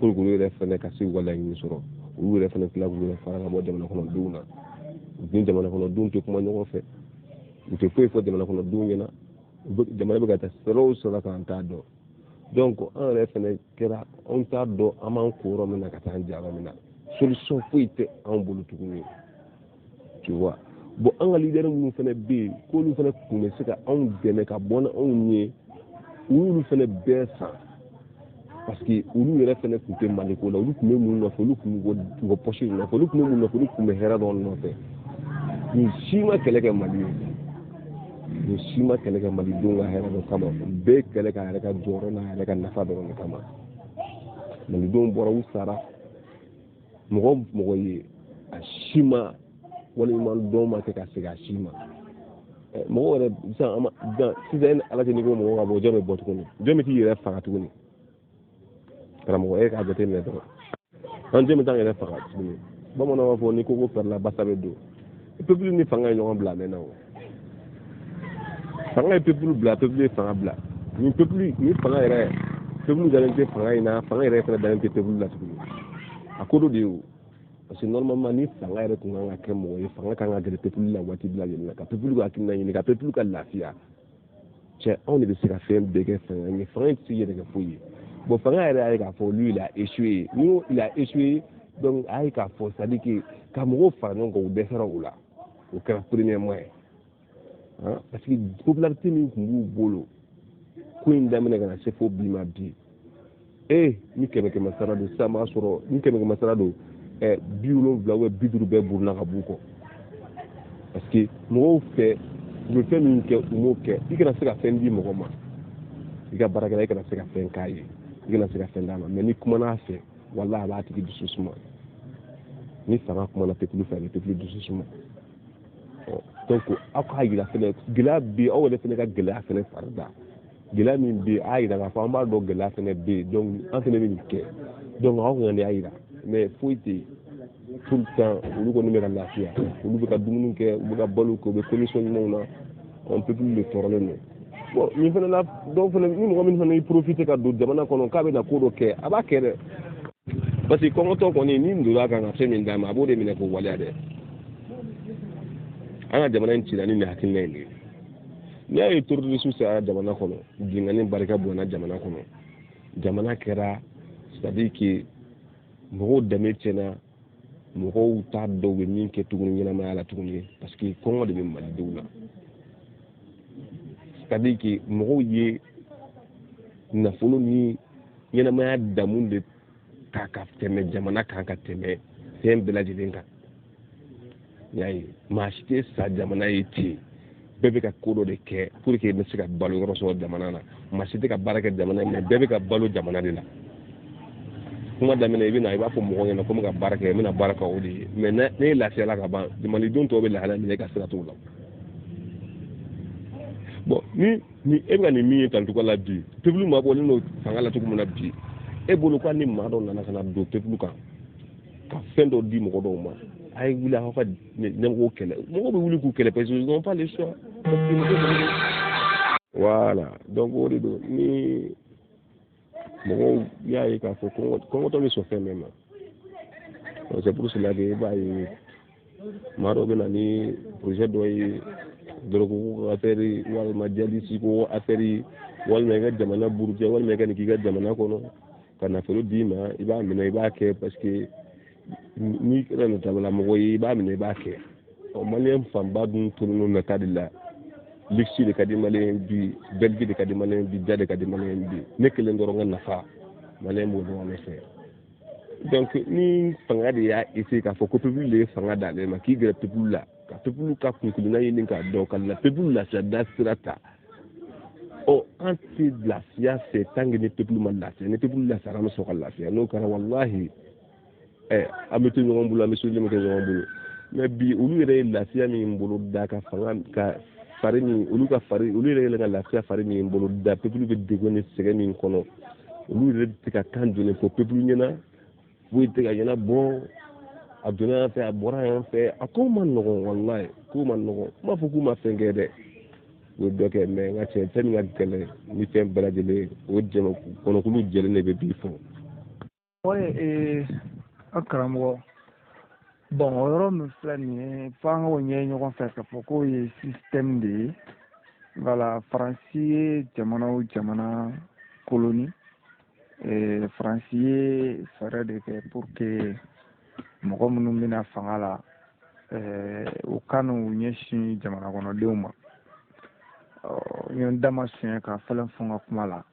pour que olu yɛrɛ fɛnɛ ka se k'u ka laɲini sɔrɔ. Olu yɛrɛ fɛnɛ tila k'u yɛrɛ fara ka bɔ jamana kɔnɔdenw na. U ni jamana kɔnɔdenw tɛ kuma ɲɔgɔn fɛ, u tɛ foyi fɔ jamana kɔnɔdenw ɲɛna. Jamana bɛ ka taa sira o sira kan, an t'a dɔn. Donc an yɛrɛ fɛnɛ kɛra, anw t'a dɔn an b'an ko yɔrɔ min na ka taa an ja yɔrɔ min na. Solution foyi tɛ anw bolo tuguni, tu vois. Bon, an ka leader minnu fɛnɛ bɛ yen, k'olu fɛnɛ tun bɛ se ka anw dɛmɛ ka bɔ ni anw ye, u y'olu fɛnɛ bɛɛ san, parce que olu yɛrɛ fɛnɛ tun tɛ Maliko la. Olu tun bɛ mun nɔfɛ? Olu tun bɛ u ka poche nɔfɛ. Olu tun bɛ mun nɔfɛ? Olu tun bɛ hɛrɛ dɔrɔn nɔfɛ. Nin si ma kɛlɛ kɛ Mali ye, nin si ma kɛlɛ kɛ malidenw ka hɛrɛ dɔ kama. Bɛɛ kɛlɛ k'a yɛrɛ ka jɔyɔrɔ n'a yɛrɛ ka nafa dɔrɔn de kama. Malidenw bɔra, u sara. Mɔgɔ mɔgɔ ye a si ma waleɲuman dɔn ma kɛ ka segin a si ma. Mɔgɔ yɛrɛ sisan, an ma sisan, e ni Ala cɛ, n'i ko mɔgɔ ka bɔ, jɔn bɛ bɔ tuguni? Jɔn bɛ t'i yɛrɛ faga tuguni? Karamɔgɔ, e k'a jateminɛ dɔrɔn, an jɔn bɛ taa yɛrɛ faga tuguni? Bamananw b'a fɔ ni koko pɛrɛla, basa bɛ don. Peuple ni fanga ye ɲɔgɔn bila a mɛnna. O fanga ye peuple bila, peuple ye fanga bila. Ni peuple ni fanga yɛrɛ, peuple dalen tɛ fanga in na, fanga yɛrɛ fana dalen tɛ peuple la tuguni. A ko dɔ de ye o, parce que normalement, ni fanga yɛrɛ tun kan ka kɛ mɔgɔ ye, fanga kan ka gɛrɛ peuple la waati bɛɛ lajɛlen na, ka peuple ka hakilina ɲini, ka peuple ka lafiya. Cɛ, anw de bɛ se ka fɛn bɛɛ kɛ fanga ye. Fanga tɛ se yɛrɛ kɛ foyi ye. Bon, fanga yɛrɛ y'a ye k'a fɔ lui, il a échoué. Ni il a échoué, donc a ye k'a fɔ, c'est à dire que ka mɔgɔw fara ɲɔgɔn kan, u dɛsɛra o la. O kɛra premièrement ye, hein, parce que popularité min tun b'u bolo ko in daminɛ ka na se fo bi ma bi, e ni kɛmɛ kɛmɛ sara don sisan, b'a sɔrɔ ni kɛmɛ kɛmɛ sara don, 70 ou 50 bɛɛ buruna ka b'u kɔ, parce que mɔgɔw fɛ, u bɛ fɛn min kɛ, u m'o kɛ. I kana se ka fɛn di mɔgɔ ma, i ka baarakɛla, i kana se ka fɛn k'a ye, i kana se ka fɛn d'a ma, mais ni kumana a fɛ, walahi, a b'a tigi dusu suma. Ni fanga kumana peuple fɛ, a bɛ peuple dusu suma. Donc aw k'a yira fɛnɛ, gɛlɛya bɛ yen, aw yɛrɛ fɛnɛ ka gɛlɛya fɛnɛ fari da. Gɛlɛya min bɛ yen, a y'a yira k'a fɔ an b'a dɔn gɛlɛya fɛnɛ bɛ yen, donc an fɛnɛ bɛ nin kɛ. Donc aw kɔni y'a yira, mais foyi tɛ yen. Tout le temps, olu kɔni bɛ ka lafiya, olu bɛ ka dumuni kɛ, u bɛ ka balo kɛ, u bɛ condition ɲumanw na. An peuple de tɔɔrɔlen don. Bon, nin fɛnɛ la, dɔw fɛnɛ, ni mɔgɔ min fana y'i profiter ka don jamana kɔnɔ k'a bɛna ko dɔ kɛ, a b'a kɛ dɛ, parce que kɔngɔtɔ kɔni, ni donna a kan ka fɛn min d'a ma, a b'o de minɛ k'o waleya dɛ. An ka jamana in cira ni nin hakilina in de ye. N'i y'a ye terroriste sera jamana kɔnɔ, binkanni barika bonyana jamana kɔnɔ, jamana kɛra, c'est à dire que mɔgɔw danbe tiɲɛna, mɔgɔw t'a dɔn u bɛ min kɛ tuguni ɲɛnamaya la tuguni, parce que kɔngɔ de bɛ malidenw na. C'est à dire que mɔgɔw ye nafolo ni ɲɛnamaya damu de ta ka tɛmɛ jamana kan, ka tɛmɛ fɛn bɛɛ lajɛlen kan. I y'a ye, maa si tɛ sa jamana ye ten. Bɛɛ bɛ ka ko dɔ de kɛ pour que i bɛ se ka balo yɔrɔ sɔrɔ jamana na. Maa si tɛ ka baara kɛ jamana in na, bɛɛ bɛ ka balo jamana de la. Kuma daminɛ, i bɛ na, i b'a fɔ mɔgɔw ɲɛna ko n bɛ ka baara kɛ, n bɛna baara kɛ o de ye. Mais ne ye lafiyala ka ban, malidenw tɔw bɛ lahala min na, e ka sira t'o la. Bon, ni e bɛ ka nin min ye tan cogo la bi, peuple mabɔlen don fanga la cogo min na bi, e bolo ko hali ni maa dɔ nana ka na don peuple kan ka fɛn dɔ di mɔgɔ dɔw ma, a ye wuli aw ka ɲɛmɔgɔw kɛlɛ. Mɔgɔw bɛ wuli k'u kɛlɛ parce que ils n'ont pas le choix, parce que mɔgɔw, voilà. Donc o de don, ni mɔgɔw y'a ye k'a fɔ kɔngɔtɔ bɛ sɔn fɛn bɛɛ ma. C'est pour cela que i b'a ye maa dɔ bɛ na ni projet dɔ ye, drogue ko affaire, walima djihadiste ko affaire, walima i ka jamana buruja, walima i ka nin k'i ka jamana kɔnɔ, ka nafolo d'i ma, i b'a minɛ, i b'a kɛ, parce que n'i kɛra natabala mɔgɔ ye, i b'a minɛ, i b'a kɛ. Ɔ, maliyɛn fanba dun tolen don nata de la. Luxe de ka di maliyɛn bi, belle vie de ka di maliyɛn bi, ja de ka di maliyɛn bi. Ne kelen dɔrɔn ka nafa, maliyɛn b'o dɔrɔn de fɛ. Donc ni fanga de y'a essayer k'a fɔ ko peuple de ye fanga d'ale ma, k'i gɛrɛ peuple la, ka peuple ka kunkilenna ɲini k'a dɔn, ka la peuple lafiya da sira ta. Ɔ, an tɛ lafiya fɛ tant que ni peuple ma lafiya. Ni peuple lafiyara, an bɛ sɔrɔ ka lafiya. N'o kɛra, walahi, an bɛ to ɲɔgɔn bolo, an bɛ sojɔ kɛ ɲɔgɔn bolo. Mais bi, olu yɛrɛ ye lafiya min bolo da ka fanga ka fari min, olu ka fari, olu yɛrɛ yɛlɛ ka lafiya fari min bolo da, peuple bɛ degun ni sɛgɛn min kɔnɔ, olu yɛrɛ tɛ ka kan jɔlen fɔ peuple ɲɛna, foyi tɛ ka ɲɛnabɔ. A donna yan fɛ, a bɔra yan fɛ, a ko ma nɔgɔn, walahi, ko ma nɔgɔn. N b'a fɔ k'u ma fɛn kɛ dɛ, u ye dɔ kɛ, mais n ka cɛ, fɛn min ka gɛlɛn ni fɛn bɛɛ lajɛlen, o jama kɔnɔkulu jɛlen de bɛ bi fɔ. Ouais, an karamɔgɔ, bon, o yɔrɔ min filɛ nin ye, f'an k'o ɲɛ ɲɔgɔn fɛ k'a fɔ k'o ye système de ye. Voilà, Faransi ye jamana o jamana koloni, Faransi ye fɛɛrɛ de kɛ pour que mɔgɔ minnu bɛna fanga la, u ka n'u ɲɛsin jamana kɔnɔdenw ma. N ye n da ma suɲɛ ka fɛlɛn fɔ n ka kuma la.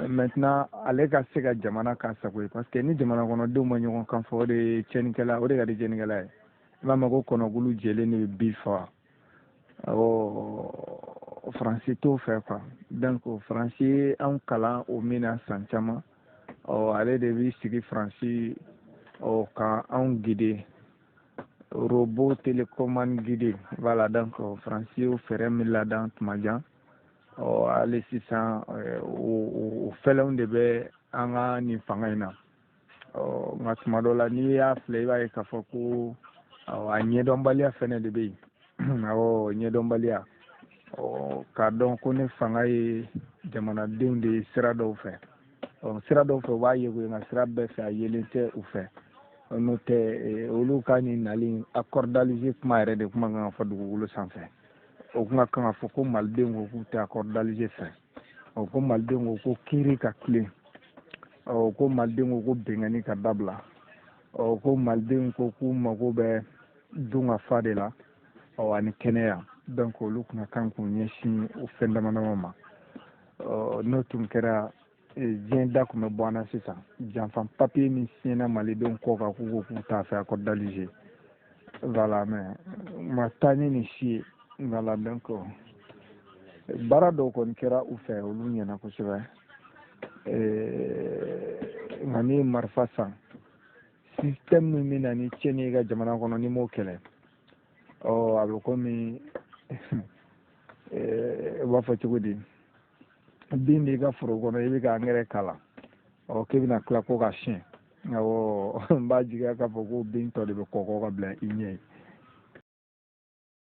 Maintenant, ale ka se ka jamana k'a sago ye, parce que ni jamana kɔnɔdenw ma ɲɔgɔn kan fɔ, o de ye tiɲɛnikɛla, o de ka di tiɲɛnikɛla ye. I b'a mɛn ko kɔnɔkulu jɛlen de bɛ bi faga. Awɔ, Faransi t'o fɛ quoi. Donc Faransi ye anw kalan o min na san caman, ɔ ale de b'i sigi Faransi, ɔ ka anw guider, robot télécommande guidé. Voilà, donc Faransi y'o fɛɛrɛ min ladan tuma jan, ɔ hali sisan o fɛlɛnw de bɛ an ka nin fanga in na. Ɔ nka tuma dɔ la, n'i y'a filɛ, i b'a ye k'a fɔ ko a ɲɛdɔnbaliya fɛnɛ de bɛ yen. Awɔ, ɲɛdɔnbaliya, ɔ k'a dɔn ko ne fanga ye jamanadenw de ye sira dɔw fɛ. Ɔ sira dɔw fɛ u b'a ye koyi, nka sira bɛɛ fɛ a yelen tɛ u fɛ. N'o tɛ, olu ka nin nali accord d'Alger kuma yɛrɛ de kuma kan ka fɔ dugukolo sanfɛ. O kuma kan ka fɔ ko malidenw ko k'u tɛ accord d'Alger fɛ, ɔ ko malidenw ko ko kiiri ka tilen, ɔ ko malidenw ko ko bɛnkanni ka dabila, ɔ ko malidenw ko k'u mago bɛ dun ka fa de la, ɔ ani kɛnɛya. Donc olu kun ka kan k'u ɲɛsin o fɛn dama dama ma. Ɔ n'o tun kɛra, diɲɛ da tun bɛ bɔ an na sisan. Janfan papiye min siɲɛna malidenw kɔ kan k'u ko k'u t'a fɛ accord d'Alger. Voilà, mais ma taa ni nin si ye. Voilà, donc baara dɔw kɔni kɛra u fɛ, olu ɲɛna kosɛbɛ. Nka n'i ye marifa san, système min bɛ na ni tiɲɛni ye i ka jamana kɔnɔ, n'i m'o kɛlɛ, ɔ a bɛ komi u b'a fɔ cogo di, bin b'i ka foro kɔnɔ, i bɛ ka angɛrɛ k'a la, ɔ k'e bɛna tila ko ka siɲɛ. Awɔ, n b'a jigiya k'a fɔ ko bin tɔ de bɛ kɔkɔ ka bila i ɲɛ ye.